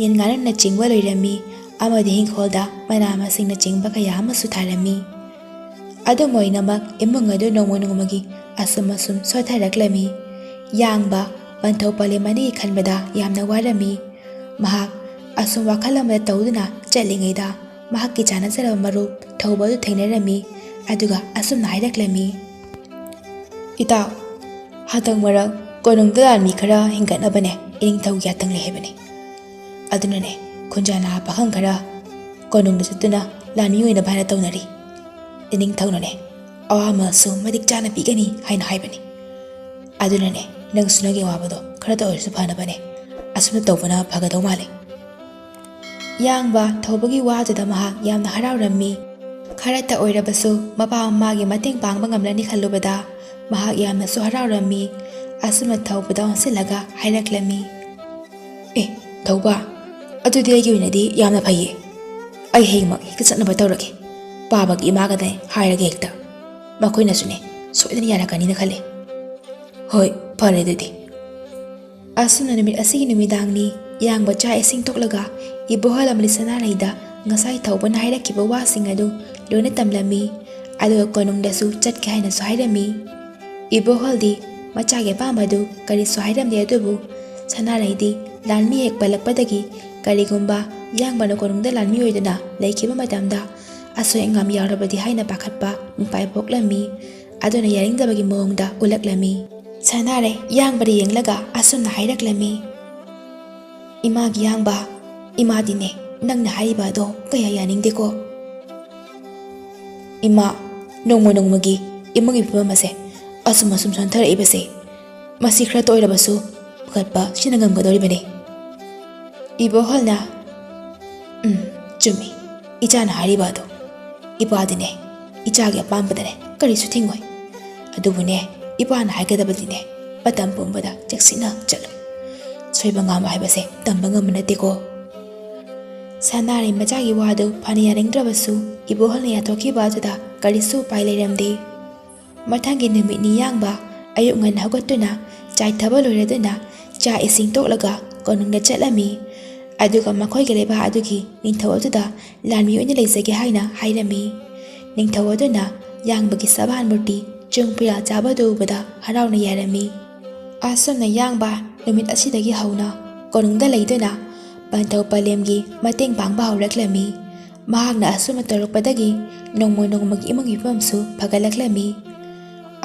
ꯌꯦꯟ ꯉꯥꯅꯨꯅꯆꯤꯡꯕ ꯂꯣꯏꯔꯝꯃꯤ ꯑꯃꯗꯤ ꯏꯪꯈꯣꯜꯗ ꯃꯅꯥ ꯃꯁꯤꯡꯅꯆꯤꯡꯕ ꯀꯌꯥ ꯑꯃꯁꯨ ꯊꯥꯔꯝꯃꯤ꯫ ꯑꯗꯨꯝ ꯑꯣꯏꯅꯃꯛ ꯏꯃꯨꯡ ꯑꯗꯨ ꯅꯣꯡꯃ ꯅꯣꯡꯃꯒꯤ ꯑꯁꯨꯝ ꯑꯁꯨꯝ ꯁꯣꯠꯊꯔꯛꯂꯝꯃꯤ꯫ ꯌꯥꯡꯕ ꯄꯟꯊꯧ ꯄꯂꯦꯝ ꯑꯅꯤꯒꯤ ꯈꯟꯕꯗ ꯌꯥꯝꯅ ꯋꯥꯔꯝꯃꯤ꯫ ꯃꯍꯥꯛ ꯑꯁꯨꯝ ꯋꯥꯈꯜ ꯑꯃꯗ ꯇꯧꯗꯨꯅ ꯆꯠꯂꯤꯉꯩꯗ ꯃꯍꯥꯛꯀꯤ ꯆꯥꯟꯅꯖꯔꯕ ꯃꯔꯨꯞ ꯊꯧꯕ ꯑꯗꯨ ꯊꯦꯡꯅꯔꯝꯃꯤ꯫ ꯑꯗꯨꯒ ꯑꯁꯨꯝꯅ ꯍꯥꯏꯔꯛꯂꯝꯃꯤ, "ꯏꯇꯥꯎ, ꯍꯟꯗꯛ ꯃꯔꯛ ꯀꯣꯅꯨꯡꯗ ꯂꯥꯟꯃꯤ ꯈꯔ ꯍꯦꯟꯒꯠꯅꯕꯅꯦ ꯏꯅꯤꯡꯊꯧꯒꯤ ꯌꯥꯇꯪ ꯂꯩ ꯍꯥꯏꯕꯅꯤ꯫ ꯑꯗꯨꯅꯅꯦ, ꯈꯨꯟꯖꯥ ꯅꯍꯥ ꯄꯥꯈꯪ ꯈꯔ ꯀꯣꯅꯨꯡꯗ ꯆꯠꯇꯨꯅ ꯂꯥꯟꯃꯤ ꯑꯣꯏꯅꯕ ꯍꯥꯏꯅ ꯇꯧꯅꯔꯤ꯫ ꯏꯅꯤꯡꯊꯧꯅꯅꯦ ꯑꯋꯥꯃꯜꯁꯨ ꯃꯇꯤꯛ ꯆꯥꯅ ꯄꯤꯒꯅꯤ ꯍꯥꯏꯅ ꯍꯥꯏꯕꯅꯤ꯫ ꯑꯗꯨꯅꯅꯦ, ꯅꯪꯁꯨ ꯅꯪꯒꯤ ꯑꯋꯥꯕꯗꯣ ꯈꯔꯇ ꯑꯣꯏꯔꯁꯨ ꯐꯅꯕꯅꯦ꯫ ꯑꯁꯨꯝꯅ ꯇꯧꯕꯅ ꯐꯒꯗꯧ ꯃꯥꯜꯂꯦ꯫ ꯌꯥꯡꯕ ꯊꯧꯕꯒꯤ ꯋꯥꯗꯨꯗ ꯃꯍꯥꯛ ꯌꯥꯝꯅ ꯍꯔꯥꯎꯔꯝꯃꯤ꯫ ꯈꯔꯇ ꯑꯣꯏꯔꯕꯁꯨ ꯃꯄꯥ ꯃꯃꯥꯒꯤ ꯃꯇꯦꯡ ꯄꯥꯡꯕ ꯉꯝꯂꯅꯤ ꯈꯜꯂꯨꯕꯗ ꯃꯍꯥꯛ ꯌꯥꯝꯅꯁꯨ ꯍꯔꯥꯎꯔꯝꯃꯤ꯫ ꯑꯁꯨꯝꯅ ꯊꯧꯕꯗ ꯑꯣꯟꯁꯤꯜꯂꯒ ꯍꯥꯏꯔꯛꯂꯝꯃꯤ, "ꯑꯦ, ꯊꯧꯕ, ꯑꯗꯨꯗꯤ ꯑꯩꯒꯤ ꯑꯣꯏꯅꯗꯤ ꯌꯥꯝꯅ ꯐꯩꯌꯦ꯫ ꯑꯩ ꯍꯌꯦꯡꯃꯛ ꯍꯦꯛꯇ ꯆꯠꯅꯕ ꯇꯧꯔꯒꯦ꯫ ꯄꯥꯕꯒꯤ ꯏꯃꯥꯒꯅꯦ ꯍꯥꯏꯔꯒꯦ ꯍꯦꯛꯇ꯫ ꯃꯈꯣꯏꯅꯁꯨꯅꯦ ꯁꯣꯏꯗꯅ ꯌꯥꯔꯛꯀꯅꯤꯅ ꯈꯜꯂꯦ꯫ ꯍꯣꯏ, ꯐꯔꯦ ꯑꯗꯨꯗꯤ꯫" ꯑꯁꯨꯝꯅ ꯅꯨꯃꯤꯠ ꯑꯁꯤꯒꯤ ꯅꯨꯃꯤꯗꯥꯡꯅꯤ꯫ ꯌꯥꯡꯕ ꯆꯥꯛ ꯏꯁꯤꯡ ꯇꯣꯛꯂꯒ ꯏꯕꯣꯍꯜ ꯑꯃꯗꯤ ꯁꯅꯥꯔꯩꯗ ꯉꯁꯥꯏ ꯊꯧꯕꯅ ꯍꯥꯏꯔꯛꯈꯤꯕ ꯋꯥꯁꯤꯡ ꯑꯗꯨ ꯂꯣꯏꯅ ꯇꯝꯂꯝꯃꯤ꯫ ꯑꯗꯨꯒ ꯀꯣꯅꯨꯡꯗꯁꯨ ꯆꯠꯀꯦ ꯍꯥꯏꯅꯁꯨ ꯍꯥꯏꯔꯝꯃꯤ꯫ ꯏꯕꯣꯍꯜꯗꯤ ꯃꯆꯥꯒꯤ ꯑꯄꯥꯝꯕꯗꯨ ꯀꯔꯤꯁꯨ ꯍꯥꯏꯔꯝꯗꯦ, ꯑꯗꯨꯕꯨ ꯁꯅꯥꯔꯩꯗꯤ ꯂꯥꯟꯃꯤ ꯍꯦꯛ ꯄꯜꯂꯛꯄꯗꯒꯤ ꯀꯔꯤꯒꯨꯝꯕ ꯌꯥꯡꯕꯅ ꯀꯣꯅꯨꯡꯗ ꯂꯥꯟꯃꯤ ꯑꯣꯏꯗꯨꯅ ꯂꯩꯈꯤꯕ ꯃꯇꯝꯗ ꯑꯁꯣꯏ ꯑꯉꯥꯝ ꯌꯥꯎꯔꯕꯗꯤ ꯍꯥꯏꯅ ꯄꯥꯈꯠꯄ ꯃꯤꯄꯥꯏ ꯄꯣꯛꯂꯝꯃꯤ꯫ ꯑꯗꯨꯅ ꯌꯥꯅꯤꯡꯗꯕꯒꯤ ꯃꯑꯣꯡꯗ ꯎꯠꯂꯛꯂꯝꯃꯤ꯫ ꯁꯅꯥꯔꯩ ꯌꯥꯡꯕꯗ ꯌꯦꯡꯂꯒ ꯑꯁꯨꯝꯅ ꯍꯥꯏꯔꯛꯂꯝꯃꯤ, "ꯏꯃꯥꯒꯤ ꯌꯥꯡꯕ, ꯏꯃꯥꯗꯤꯅꯦ ꯅꯪꯅ ꯍꯥꯏꯔꯤꯕ ꯑꯗꯣ ꯀꯌꯥ ꯌꯥꯅꯤꯡꯗꯦꯀꯣ꯫ ꯏꯃꯥ, ꯅꯣꯡꯃ ꯅꯣꯡꯃꯒꯤ ꯏꯃꯨꯡꯒꯤ ꯐꯤꯕꯝ ꯑꯁꯦ ꯑꯁꯨꯝ ꯑꯁꯨꯝ ꯁꯣꯟꯊꯔꯛꯏꯕꯁꯦ, ꯃꯁꯤ ꯈꯔꯇ ꯑꯣꯏꯔꯕꯁꯨ ꯐꯒꯠꯄ ꯁꯤꯅ ꯉꯝꯒꯗꯧꯔꯤꯕꯅꯤ꯫" ꯏꯕꯣꯍꯜꯅ, "ꯎꯝ, ꯆꯨꯝꯃꯤ, ꯏꯆꯥꯅ ꯍꯥꯏꯔꯤꯕ ꯑꯗꯣ꯫ ꯏꯄꯥꯗꯤꯅꯦ ꯏꯆꯥꯒꯤ ꯑꯄꯥꯝꯕꯗꯅꯦ ꯀꯔꯤꯁꯨ ꯊꯤꯡꯉꯣꯏ꯫ ꯑꯗꯨꯕꯨꯅꯦ, ꯏꯄꯥꯅ ꯍꯥꯏꯒꯗꯕꯗꯤꯅꯦ ꯃꯇꯝ ꯄꯨꯝꯕꯗ ꯆꯦꯛꯁꯤꯟꯅ ꯆꯠꯂꯨ꯫ ꯁꯣꯏꯕ ꯉꯥꯝꯕ ꯍꯥꯏꯕꯁꯦ ꯇꯝꯕ ꯉꯝꯕ ꯅꯠꯇꯦꯀꯣ꯫" ꯁꯅꯥꯔꯩ ꯃꯆꯥꯒꯤ ꯋꯥꯗꯨ ꯐꯅ ꯌꯥꯅꯤꯡꯗ꯭ꯔꯕꯁꯨ ꯏꯕꯣꯍꯜꯅ ꯌꯥꯊꯣꯛꯈꯤꯕ ꯑꯗꯨꯗ ꯀꯔꯤꯁꯨ ꯎꯄꯥꯏ ꯂꯩꯔꯝꯗꯦ꯫ ꯃꯊꯪꯒꯤ ꯅꯨꯃꯤꯠꯅꯤ ꯌꯥꯡꯕ ꯑꯌꯨꯛ ꯉꯟꯅ ꯍꯧꯒꯠꯇꯨꯅ ꯆꯥꯏꯊꯕ ꯂꯣꯏꯔꯗꯨꯅ ꯆꯥꯛ ꯏꯁꯤꯡ ꯇꯣꯛꯂꯒ ꯀꯣꯅꯨꯡꯗ ꯆꯠꯂꯝꯃꯤ꯫ ꯑꯗꯨꯒ ꯃꯈꯣꯏꯒꯤ ꯂꯩꯕꯥꯛ ꯑꯗꯨꯒꯤ ꯅꯤꯡꯊꯧ ꯑꯗꯨꯗ ꯂꯥꯟꯃꯤ ꯑꯣꯏꯅ ꯂꯩꯖꯒꯦ ꯍꯥꯏꯅ ꯍꯥꯏꯔꯝꯃꯤ꯫ ꯅꯤꯡꯊꯧ ꯑꯗꯨꯅ ꯌꯥꯡꯕꯒꯤ ꯁꯕꯥꯟ ꯃꯨꯔꯇꯤ ꯆꯨꯡ ꯐꯤꯔꯥꯜ ꯆꯥꯕꯗꯨ ꯎꯕꯗ ꯍꯔꯥꯎꯅ ꯌꯥꯔꯝꯃꯤ꯫ ꯑꯁꯨꯝꯅ ꯌꯥꯡꯕ ꯅꯨꯃꯤꯠ ꯑꯁꯤꯗꯒꯤ ꯍꯧꯅ ꯀꯣꯅꯨꯡꯗ ꯂꯩꯗꯨꯅ ꯄꯟꯊꯧ ꯄꯂꯦꯝꯒꯤ ꯃꯇꯦꯡ ꯄꯥꯡꯕ ꯍꯧꯔꯛꯂꯝꯃꯤ꯫ ꯃꯍꯥꯛꯅ ꯑꯁꯨꯝꯅ ꯇꯧꯔꯛꯄꯗꯒꯤ ꯅꯣꯡꯃ ꯅꯣꯡꯃꯒꯤ ꯏꯃꯨꯡꯒꯤ ꯐꯤꯕꯝꯁꯨ ꯐꯒꯠꯂꯛꯂꯝꯃꯤ꯫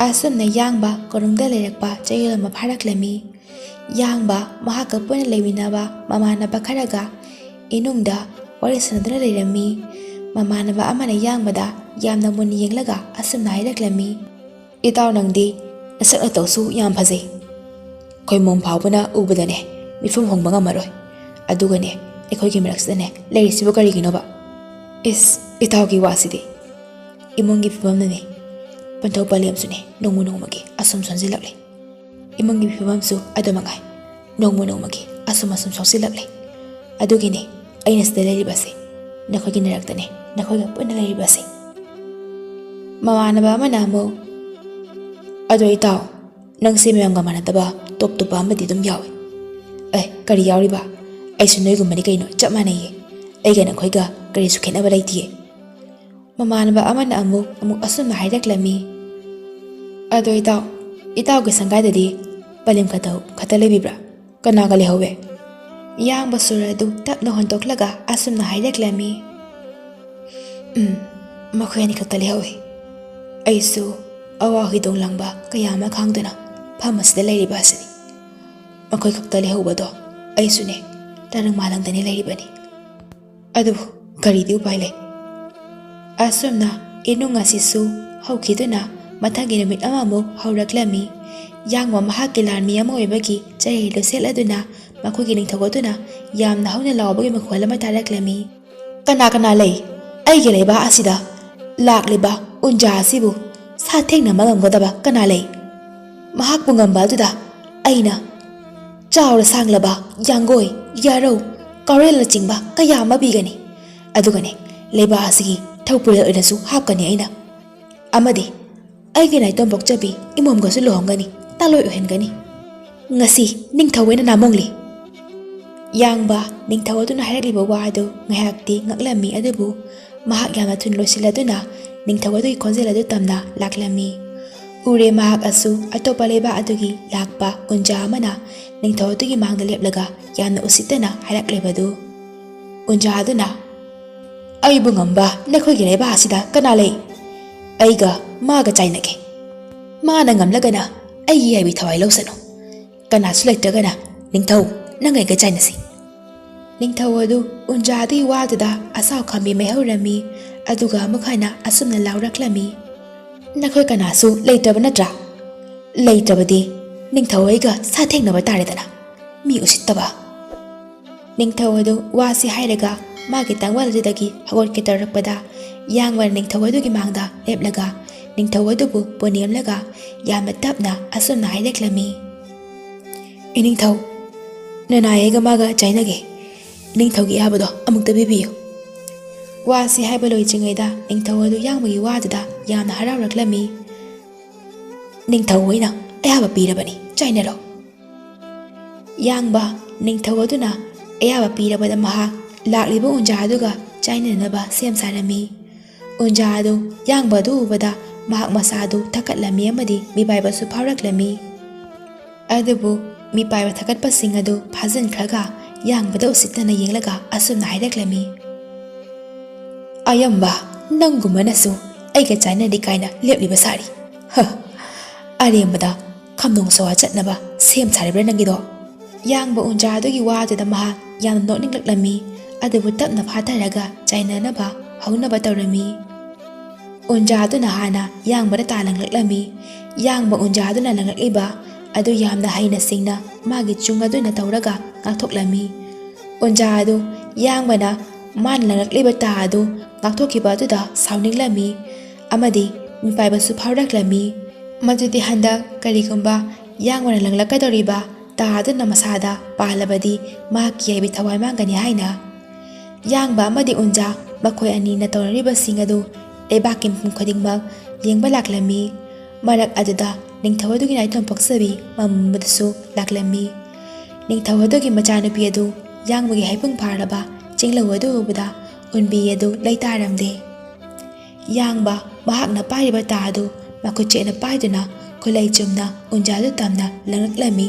ꯑꯁꯨꯝꯅ ꯌꯥꯡꯕ ꯀꯣꯅꯨꯡꯗ ꯂꯩꯔꯛꯄ ꯆꯌꯣꯜ ꯑꯃ ꯐꯥꯔꯛꯂꯝꯃꯤ꯫ ꯌꯥꯡꯕ ꯃꯍꯥꯛꯀ ꯄꯨꯟꯅ ꯂꯩꯃꯤꯟꯅꯕ ꯃꯃꯥꯟꯅꯕ ꯈꯔꯒ ꯏꯅꯨꯡꯗ ꯋꯥꯔꯤ ꯁꯥꯟꯅꯗꯨꯅ ꯂꯩꯔꯝꯃꯤ꯫ ꯃꯃꯥꯟꯅꯕ ꯑꯃꯅ ꯌꯥꯡꯕꯗ ꯌꯥꯝꯅ ꯃꯨꯟꯅ ꯌꯦꯡꯂꯒ ꯑꯁꯨꯝꯅ ꯍꯥꯏꯔꯛꯂꯝꯃꯤ, "ꯏꯇꯥꯎ, ꯅꯪꯗꯤ ꯅꯁꯛ ꯅꯇꯧꯁꯨ ꯌꯥꯝ ꯐꯖꯩ꯫ ꯈꯣꯏꯃꯣꯝ ꯐꯥꯎꯕꯅ ꯎꯕꯗꯅꯦ ꯃꯤꯐꯝ ꯍꯣꯡꯕ ꯉꯝꯃꯔꯣꯏ꯫ ꯑꯗꯨꯒꯅꯦ ꯑꯩꯈꯣꯏꯒꯤ ꯃꯔꯛꯁꯤꯗꯅꯦ ꯂꯩꯔꯤꯁꯤꯕꯨ ꯀꯔꯤꯒꯤꯅꯣꯕ? ꯏꯁ, ꯏꯇꯥꯎꯒꯤ ꯋꯥꯁꯤꯗꯤ꯫ ꯏꯃꯨꯡꯒꯤ ꯐꯤꯕꯝꯅꯅꯦ ꯄꯟꯊꯧ ꯄꯂꯦꯝꯁꯨꯅꯦ ꯅꯣꯡꯃ ꯅꯣꯡꯃꯒꯤ ꯑꯁꯨꯝ ꯁꯣꯟꯖꯤꯜꯂꯛꯂꯦ꯫ ꯏꯃꯨꯡꯒꯤ ꯐꯤꯕꯝꯁꯨ ꯑꯗꯨ ꯃꯉꯥꯏ, ꯅꯣꯡꯃ ꯅꯣꯡꯃꯒꯤ ꯑꯁꯨꯝ ꯑꯁꯨꯝ ꯁꯣꯛꯆꯤꯜꯂꯛꯂꯦ꯫ ꯑꯗꯨꯒꯤꯅꯦ ꯑꯩꯅ ꯁꯤꯗ ꯂꯩꯔꯤꯕꯁꯦ, ꯅꯈꯣꯏꯒꯤ ꯅꯔꯛꯇꯅꯦ ꯅꯈꯣꯏꯒ ꯄꯨꯟꯅ ꯂꯩꯔꯤꯕꯁꯦ꯫ ꯃꯃꯥꯟꯅꯕ ꯑꯃꯅ ꯑꯃꯨꯛ, "ꯑꯗꯣ ꯏꯇꯥꯎ, ꯅꯪꯁꯦ ꯃꯌꯥꯝꯒ ꯃꯥꯟꯅꯗꯕ ꯇꯣꯞ ꯇꯣꯞꯄ ꯑꯃꯗꯤ ꯑꯗꯨꯝ ꯌꯥꯎꯏ꯫" "ꯑꯦ, ꯀꯔꯤ ꯌꯥꯎꯔꯤꯕ? ꯑꯩꯁꯨ ꯅꯣꯏꯒꯨꯝꯕꯅꯤ ꯀꯩꯅꯣ, ꯆꯞ ꯃꯥꯟꯅꯩꯌꯦ꯫ ꯑꯩꯒ ꯅꯈꯣꯏꯒ ꯀꯔꯤꯁꯨ ꯈꯦꯠꯅꯕ ꯂꯩꯇꯤꯌꯦ꯫" ꯃꯃꯥꯟꯅꯕ ꯑꯃꯅ ꯑꯃꯨꯛ, ꯑꯃꯨꯛ ꯑꯁꯨꯝꯅ ꯍꯥꯏꯔꯛꯂꯝꯃꯤ, "ꯑꯗꯣ ꯏꯇꯥꯎ, ꯏꯇꯥꯎꯒꯤ ꯁꯪꯒꯥꯏꯗꯗꯤ ꯄꯂꯦꯝ ꯈꯛꯇ, ꯈꯛꯇ ꯂꯩꯕꯤꯕ꯭ꯔꯥ? ꯀꯅꯥꯒ ꯂꯩꯍꯧꯋꯦ?" ꯌꯥꯡꯕ ꯁꯨꯔ ꯑꯗꯨ ꯇꯞꯅ ꯍꯣꯟꯗꯣꯛꯂꯒ ꯑꯁꯨꯝꯅ ꯍꯥꯏꯔꯛꯂꯝꯃꯤ, "ꯎꯝ, ꯃꯈꯣꯏ ꯑꯅꯤ ꯈꯛꯇ ꯂꯩꯍꯧꯋꯤ꯫ ꯑꯩꯁꯨ ꯑꯋꯥ ꯍꯤꯗꯣꯡ ꯂꯥꯡꯕ ꯀꯌꯥ ꯑꯃ ꯈꯥꯡꯗꯨꯅ ꯐꯝ ꯑꯁꯤꯗ ꯂꯩꯔꯤꯕ ꯑꯁꯤꯅꯤ꯫ ꯃꯈꯣꯏ ꯈꯛꯇ ꯂꯩꯍꯧꯕꯗꯣ ꯑꯩꯁꯨꯅꯦ ꯇꯔꯪ ꯃꯥꯂꯪꯗꯅꯤ ꯂꯩꯔꯤꯕꯅꯤ꯫ ꯑꯗꯨꯕꯨ ꯀꯔꯤꯗꯤ ꯎꯄꯥꯏ ꯂꯩ?" ꯑꯁꯨꯝꯅ ꯏꯅꯨꯡ ꯑꯁꯤꯁꯨ ꯍꯧꯈꯤꯗꯨꯅ ꯃꯊꯪꯒꯤ ꯅꯨꯃꯤꯠ ꯑꯃꯃꯨꯛ ꯍꯧꯔꯛꯂꯝꯃꯤ꯫ ꯌꯥꯡꯕ ꯃꯍꯥꯛꯀꯤ ꯂꯥꯟꯃꯤ ꯑꯃ ꯑꯣꯏꯕꯒꯤ ꯆꯩꯔꯥꯏꯗꯨ ꯁꯦꯠꯂꯗꯨꯅ ꯃꯈꯣꯏꯒꯤ ꯅꯤꯡꯊꯧ ꯑꯗꯨꯅ ꯌꯥꯝꯅ ꯍꯧꯅ ꯂꯥꯎꯕꯒꯤ ꯃꯈꯣꯜ ꯑꯃ ꯇꯥꯔꯛꯂꯝꯃꯤ꯫ "ꯀꯅꯥ ꯀꯅꯥ ꯂꯩ? ꯑꯩꯒꯤ ꯂꯩꯕꯥꯛ ꯑꯁꯤꯗ ꯂꯥꯛꯂꯤꯕ ꯎꯟꯖꯥ ꯑꯁꯤꯕꯨ ꯁꯥꯊꯦꯡꯅꯕ ꯉꯝꯒꯗꯕ ꯀꯅꯥ ꯂꯩ? ꯃꯍꯥꯛꯄꯨ ꯉꯝꯕ ꯑꯗꯨꯗ ꯑꯩꯅ ꯆꯥꯎꯔ ꯁꯥꯡꯂꯕ ꯌꯥꯡꯒꯣꯏ, ꯌꯥꯔꯧ, ꯀꯥꯎꯔꯦꯜꯅꯆꯤꯡꯕ ꯀꯌꯥ ꯑꯃ ꯄꯤꯒꯅꯤ꯫ ꯑꯗꯨꯒꯅꯦ, ꯂꯩꯕꯥꯛ ꯑꯁꯤꯒꯤ ꯊꯧꯄꯨꯔꯦꯜ ꯑꯣꯏꯅꯁꯨ ꯍꯥꯞꯀꯅꯤ ꯑꯩꯅ꯫ ꯑꯃꯗꯤ ꯑꯩꯒꯤ ꯅꯥꯏꯇꯣꯝ ꯄꯣꯛꯆꯕꯤ ꯏꯃꯣꯝꯒꯁꯨ ꯂꯨꯍꯣꯡꯒꯅꯤ, ꯇꯥꯂꯣꯏ ꯑꯣꯏꯍꯟꯒꯅꯤ꯫ ꯉꯁꯤ ꯅꯤꯡꯊꯧ ꯑꯣꯏꯅ ꯅꯥꯃꯣꯡꯂꯤ꯫" ꯌꯥꯡꯕ ꯅꯤꯡꯊꯧ ꯑꯗꯨꯅ ꯍꯥꯏꯔꯛꯂꯤꯕ ꯋꯥ ꯑꯗꯨ ꯉꯥꯏꯍꯥꯛꯇꯤ ꯉꯛꯂꯝꯃꯤ, ꯑꯗꯨꯕꯨ ꯃꯍꯥꯛ ꯌꯥꯝꯅ ꯊꯨꯅ ꯂꯣꯏꯁꯤꯜꯂꯗꯨꯅ ꯅꯤꯡꯊꯧ ꯑꯗꯨꯒꯤ ꯈꯣꯟꯖꯦꯜ ꯑꯗꯨ ꯇꯝꯅ ꯂꯥꯛꯂꯝꯃꯤ꯫ ꯎꯔꯦ ꯃꯍꯥꯛ ꯑꯁꯨ ꯑꯇꯣꯞꯄ ꯂꯩꯕꯥꯛ ꯑꯗꯨꯒꯤ ꯂꯥꯛꯄ ꯎꯟꯖꯥ ꯑꯃꯅ ꯅꯤꯡꯊꯧ ꯑꯗꯨꯒꯤ ꯃꯥꯡꯗ ꯂꯦꯞꯂꯒ ꯌꯥꯝꯅ ꯎꯁꯤꯠꯇꯅ ꯍꯥꯏꯔꯛꯂꯤꯕꯗꯨ꯫ ꯎꯟꯖꯥ ꯑꯗꯨꯅ, "ꯑꯩꯕꯨ ꯉꯝꯕ ꯅꯈꯣꯏꯒꯤ ꯂꯩꯕꯥꯛ ꯑꯁꯤꯗ ꯀꯅꯥ ꯂꯩ? ꯑꯩꯒ ꯃꯥꯒ ꯆꯥꯏꯅꯒꯦ꯫ ꯃꯥꯅ ꯉꯝꯂꯒꯅ ꯑꯩꯒꯤ ꯌꯥꯏꯕꯤ ꯊꯋꯥꯏ ꯂꯧꯁꯅꯨ꯫ ꯀꯅꯥꯁꯨ ꯂꯩꯇ꯭ꯔꯒꯅ ꯅꯤꯡꯊꯧ ꯅꯪ ꯑꯩꯒ ꯆꯥꯏꯅꯁꯤ꯫" ꯅꯤꯡꯊꯧ ꯑꯗꯨ ꯎꯟꯖꯥ ꯑꯗꯨꯒꯤ ꯋꯥꯗꯨꯗ ꯑꯁꯥꯎ ꯈꯥꯝꯕꯤ ꯃꯩꯍꯧꯔꯝꯃꯤ꯫ ꯑꯗꯨꯒ ꯑꯃꯨꯛ ꯍꯟꯅ ꯑꯁꯨꯝꯅ ꯂꯥꯎꯔꯛꯂꯝꯃꯤ, "ꯅꯈꯣꯏ ꯀꯅꯥꯁꯨ ꯂꯩꯇ꯭ꯔꯕ ꯅꯠꯇ꯭ꯔꯥ? ꯂꯩꯇ꯭ꯔꯕꯗꯤ "ꯅꯤꯡꯊꯧ ꯑꯩꯒ ꯁꯥꯊꯦꯡꯅꯕ ꯇꯥꯔꯦꯗꯅ, ꯃꯤ ꯎꯁꯤꯠꯇꯕ!" ꯅꯤꯡꯊꯧ ꯑꯗꯨ ꯋꯥꯁꯤ ꯍꯥꯏꯔꯒ ꯃꯥꯒꯤ ꯇꯥꯡꯋꯥꯜ ꯑꯗꯨꯗꯒꯤ ꯍꯧꯒꯠꯀꯦ ꯇꯧꯔꯛꯄꯗ, ꯌꯥꯡꯕꯅ ꯅꯤꯡꯊꯧ ꯑꯗꯨꯒꯤ ꯃꯥꯡꯗ ꯂꯦꯞꯂꯒ ꯅꯤꯡꯊꯧ ꯑꯗꯨꯕꯨ ꯄꯣꯅꯦꯝꯂꯒ ꯌꯥꯝꯅ ꯇꯞꯅ ꯑꯁꯨꯝꯅ ꯍꯥꯏꯔꯛꯂꯝꯃꯤ, "ꯏꯅꯤꯡꯊꯧ, ꯅꯅꯥꯏ ꯑꯩꯒ ꯃꯥꯒ ꯆꯥꯏꯅꯒꯦ꯫ ꯅꯤꯡꯊꯧꯒꯤ ꯑꯌꯥꯕꯗꯣ ꯑꯃꯨꯛꯇ ꯄꯤꯕꯤꯌꯨ꯫" ꯋꯥꯁꯤ ꯍꯥꯏꯕ ꯂꯣꯏꯗ꯭ꯔꯤꯉꯩꯗ ꯅꯤꯡꯊꯧ ꯑꯗꯨ ꯌꯥꯡꯕꯒꯤ ꯋꯥꯗꯨꯗ ꯌꯥꯝꯅ ꯍꯔꯥꯎꯔꯛꯂꯝꯃꯤ꯫ "ꯅꯤꯡꯊꯧ ꯑꯣꯏꯅ ꯑꯌꯥꯕ ꯄꯤꯔꯕꯅꯤ, ꯆꯥꯏꯅꯔꯣ꯫" ꯌꯥꯡꯕ ꯅꯤꯡꯊꯧ ꯑꯗꯨꯅ ꯑꯌꯥꯕ ꯄꯤꯔꯕꯗ ꯃꯍꯥꯛ ꯂꯥꯛꯂꯤꯕ ꯎꯟꯖꯥ ꯑꯗꯨꯒ ꯆꯥꯏꯅꯅꯕ ꯁꯦꯝ ꯁꯥꯔꯝꯃꯤ꯫ ꯎꯟꯖꯥ ꯑꯗꯨ ꯌꯥꯡꯕ ꯑꯗꯨ ꯎꯕꯗ ꯃꯍꯥꯛ ꯃꯁꯥ ꯑꯗꯨ ꯊꯛꯀꯠꯂꯝꯃꯤ ꯑꯃꯗꯤ ꯃꯤꯄꯥꯏꯕꯁꯨ ꯐꯥꯎꯔꯛꯂꯝꯃꯤ꯫ ꯑꯗꯨꯕꯨ ꯃꯤꯄꯥꯏꯕ ꯊꯛꯀꯠꯄꯁꯤꯡ ꯑꯗꯨ ꯐꯥꯖꯤꯟꯈ꯭ꯔꯒ ꯌꯥꯡꯕꯗ ꯎꯁꯤꯠꯇꯅ ꯌꯦꯡꯂꯒ ꯑꯁꯨꯝꯅ ꯍꯥꯏꯔꯛꯂꯝꯃꯤ, "ꯑꯌꯥꯝꯕ, ꯅꯪꯒꯨꯝꯕꯅꯁꯨ ꯑꯩꯒ ꯆꯥꯏꯅꯔꯤ ꯀꯥꯏꯅ ꯂꯦꯞꯂꯤꯕ ꯁꯥꯔꯤ꯫ ꯍ! ꯑꯔꯦꯝꯕꯗ ꯈꯝꯅꯣꯡ ꯁꯋꯥ ꯆꯠꯅꯕ ꯁꯦꯝ ꯁꯥꯔꯤꯕ꯭ꯔꯥ ꯅꯪꯒꯤꯗꯣ?" ꯌꯥꯡꯕ ꯎꯟꯖꯥ ꯑꯗꯨꯒꯤ ꯋꯥꯗꯨꯗ ꯃꯍꯥꯛ ꯌꯥꯝꯅ ꯅꯣꯛꯅꯤꯡꯂꯛꯂꯝꯃꯤ, ꯑꯗꯨꯕꯨ ꯇꯞꯅ ꯐꯥꯊꯔꯒ ꯆꯥꯏꯅꯅꯕ ꯍꯧꯅꯕ ꯇꯧꯔꯝꯃꯤ꯫ ꯎꯟꯖꯥ ꯑꯗꯨꯅ ꯍꯥꯟꯅ ꯌꯥꯡꯕꯗ ꯇꯥ ꯂꯪꯂꯛꯂꯝꯃꯤ꯫ ꯌꯥꯡꯕ ꯎꯟꯖꯥ ꯑꯗꯨꯅ ꯂꯪꯂꯛꯂꯤꯕ ꯑꯗꯨ ꯌꯥꯝꯅ ꯍꯩꯅ ꯁꯤꯡꯅ ꯃꯥꯒꯤ ꯆꯨꯡ ꯑꯗꯨꯅ ꯇꯧꯔꯒ ꯉꯥꯛꯊꯣꯛꯂꯝꯃꯤ꯫ ꯎꯟꯖꯥ ꯑꯗꯨ ꯌꯥꯡꯕꯅ ꯃꯥꯅ ꯂꯪꯂꯛꯂꯤꯕ ꯇꯥ ꯑꯗꯨ ꯉꯥꯛꯊꯣꯛꯈꯤꯕ ꯑꯗꯨꯗ ꯁꯥꯎꯅꯤꯡꯂꯝꯃꯤ ꯑꯃꯗꯤ ꯃꯤꯄꯥꯏꯕꯁꯨ ꯐꯥꯎꯔꯛꯂꯝꯃꯤ꯫ ꯃꯗꯨꯗꯤ ꯍꯟꯗꯛ ꯀꯔꯤꯒꯨꯝꯕ ꯌꯥꯡꯕꯅ ꯂꯪꯂꯛꯀꯗꯧꯔꯤꯕ ꯇꯥ ꯑꯗꯨꯅ ꯃꯁꯥꯗ ꯄꯥꯜꯂꯕꯗꯤ ꯃꯍꯥꯛꯀꯤ ꯌꯥꯏꯕꯤ ꯊꯋꯥꯏ ꯃꯥꯡꯒꯅꯤ ꯍꯥꯏꯅ꯫ ꯌꯥꯡꯕ ꯑꯃꯗꯤ ꯎꯟꯖꯥ ꯃꯈꯣꯏ ꯑꯅꯤꯅ ꯇꯧꯅꯔꯤꯕꯁꯤꯡ ꯑꯗꯨ ꯂꯩꯕꯥꯛꯀꯤ ꯃꯐꯝ ꯈꯨꯗꯤꯡꯃꯛ ꯌꯦꯡꯕ ꯂꯥꯛꯂꯝꯃꯤ꯫ ꯃꯔꯛ ꯑꯗꯨꯗ ꯅꯤꯡꯊꯧ ꯑꯗꯨꯒꯤ ꯅꯥꯏꯇꯣꯝ ꯄꯣꯛꯆꯕꯤ ꯃꯝꯕꯗꯁꯨ ꯂꯥꯛꯂꯝꯃꯤ꯫ ꯅꯤꯡꯊꯧ ꯑꯗꯨꯒꯤ ꯃꯆꯥꯅꯨꯄꯤ ꯑꯗꯨ ꯌꯥꯡꯕꯒꯤ ꯍꯩꯄꯨꯡ ꯐꯥꯔꯕ ꯆꯤꯡꯂꯧ ꯑꯗꯨ ꯎꯕꯗ ꯎꯟꯕꯤ ꯑꯗꯨ ꯂꯩꯇꯥꯔꯝꯗꯦ꯫ ꯌꯥꯡꯕ ꯃꯍꯥꯛꯅ ꯄꯥꯏꯔꯤꯕ ꯇꯥ ꯑꯗꯨ ꯃꯈꯨꯠ ꯆꯦꯠꯅ ꯄꯥꯏꯗꯨꯅ ꯈꯨꯠꯂꯩ ꯆꯨꯝꯅ ꯎꯟꯖꯥꯗꯨ ꯇꯝꯅ ꯂꯪꯂꯛꯂꯝꯃꯤ꯫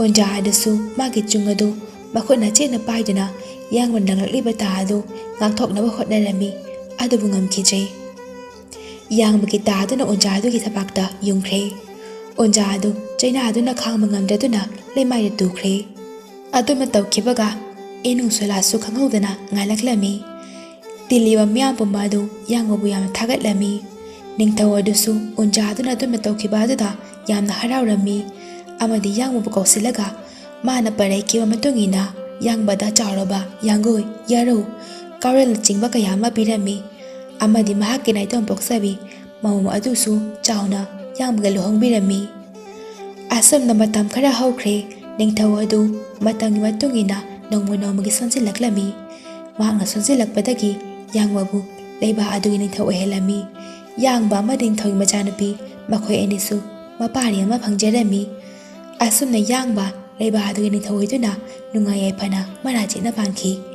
ꯎꯟꯖꯥ ꯑꯗꯨꯁꯨ ꯃꯥꯒꯤ ꯆꯨꯡ ꯑꯗꯨ ꯃꯈꯨꯠꯅ ꯆꯦꯠꯅ ꯄꯥꯏꯗꯨꯅ ꯌꯥꯡꯕꯅ ꯂꯪꯂꯛꯂꯤꯕ ꯇꯥ ꯑꯗꯨ ꯉꯥꯛꯊꯣꯛꯅꯕ ꯍꯣꯠꯅꯔꯝꯃꯤ, ꯑꯗꯨꯕꯨ ꯉꯝꯈꯤꯗ꯭ꯔꯦ꯫ ꯌꯥꯡꯕꯒꯤ ꯇꯥ ꯑꯗꯨꯅ ꯎꯟꯖꯥ ꯑꯗꯨꯒꯤ ꯊꯕꯥꯛꯇ ꯌꯨꯡꯈ꯭ꯔꯦ꯫ ꯎꯟꯖꯥ ꯑꯗꯨ ꯆꯩꯅꯥ ꯑꯗꯨꯅ ꯈꯥꯡꯕ ꯉꯝꯗꯗꯨꯅ ꯂꯩꯃꯥꯏꯗ ꯇꯨꯈ꯭ꯔꯦ꯫ ꯑꯗꯨꯃ ꯇꯧꯈꯤꯕꯒ ꯏꯅꯨꯡ ꯁꯣꯂꯥꯁꯨ ꯈꯪꯍꯧꯗꯅ ꯉꯥꯏꯂꯛꯂꯝꯃꯤ꯫ ꯇꯤꯜꯂꯤꯕ ꯃꯤꯌꯥꯝ ꯄꯨꯝꯕ ꯑꯗꯨ ꯌꯥꯡꯕꯕꯨ ꯌꯥꯝꯅ ꯊꯥꯒꯠꯂꯝꯃꯤ꯫ ꯅꯤꯡꯊꯧ ꯑꯗꯨꯁꯨ ꯎꯟꯖꯥ ꯑꯗꯨꯅ ꯑꯗꯨꯃ ꯇꯧꯈꯤꯕ ꯑꯗꯨꯗ ꯌꯥꯝꯅ ꯍꯔꯥꯎꯔꯝꯃꯤ꯫ ꯑꯃꯗꯤ ꯌꯥꯡꯕꯕꯨ ꯀꯧꯁꯤꯜꯂꯒ ꯃꯥꯅ ꯄꯔꯩꯈꯤꯕ ꯃꯇꯨꯡ ꯏꯟꯅ ꯌꯥꯡꯕꯗ ꯆꯥꯎꯔꯕ ꯌꯥꯡꯒꯣꯏ, ꯌꯥꯔꯧ, ꯀꯥꯎꯔꯦꯜꯅꯆꯤꯡꯕ ꯀꯌꯥ ꯑꯃ ꯄꯤꯔꯝꯃꯤ꯫ ꯑꯃꯗꯤ ꯃꯍꯥꯛꯀꯤ ꯅꯥꯏꯇꯣꯝ ꯄꯣꯛꯆꯕꯤ ꯃꯃꯧ ꯑꯗꯨꯁꯨ ꯆꯥꯎꯅ ꯌꯥꯡꯕꯒ ꯂꯨꯍꯣꯡꯕꯤꯔꯝꯃꯤ꯫ ꯑꯁꯨꯝꯅ ꯃꯇꯝ ꯈꯔ ꯍꯧꯈ꯭ꯔꯦ꯫ ꯅꯤꯡꯊꯧ ꯑꯗꯨ ꯃꯇꯝꯒꯤ ꯃꯇꯨꯡ ꯏꯟꯅ ꯅꯣꯡꯃ ꯅꯣꯡꯃꯒꯤ ꯁꯣꯟꯖꯤꯜꯂꯛꯂꯝꯃꯤ꯫ ꯃꯍꯥꯛꯅ ꯁꯣꯟꯖꯤꯜꯂꯛꯄꯗꯒꯤ ꯌꯥꯡꯕꯕꯨ ꯂꯩꯕꯥꯛ ꯑꯗꯨꯒꯤ ꯅꯤꯡꯊꯧ ꯑꯣꯏꯍꯜꯂꯝꯃꯤ꯫ ꯌꯥꯡꯕ ꯑꯃꯗꯤ ꯅꯤꯡꯊꯧꯒꯤ ꯃꯆꯥꯅꯨꯄꯤ ꯃꯈꯣꯏ ꯑꯅꯤꯁꯨ ꯃꯄꯥꯔꯤ ꯑꯃ ꯐꯪꯖꯔꯝꯃꯤ꯫ ꯑꯁꯨꯝꯅ ꯌꯥꯡꯕ ꯂꯩꯕꯥꯛ ꯑꯗꯨꯒꯤ ꯅꯤꯡꯊꯧ ꯑꯣꯏꯗꯨꯅ ꯅꯨꯡꯉꯥꯏ ꯌꯥꯏꯐꯅ ꯃꯔꯥ ꯆꯦꯠꯅ ꯄꯥꯟꯈꯤ꯫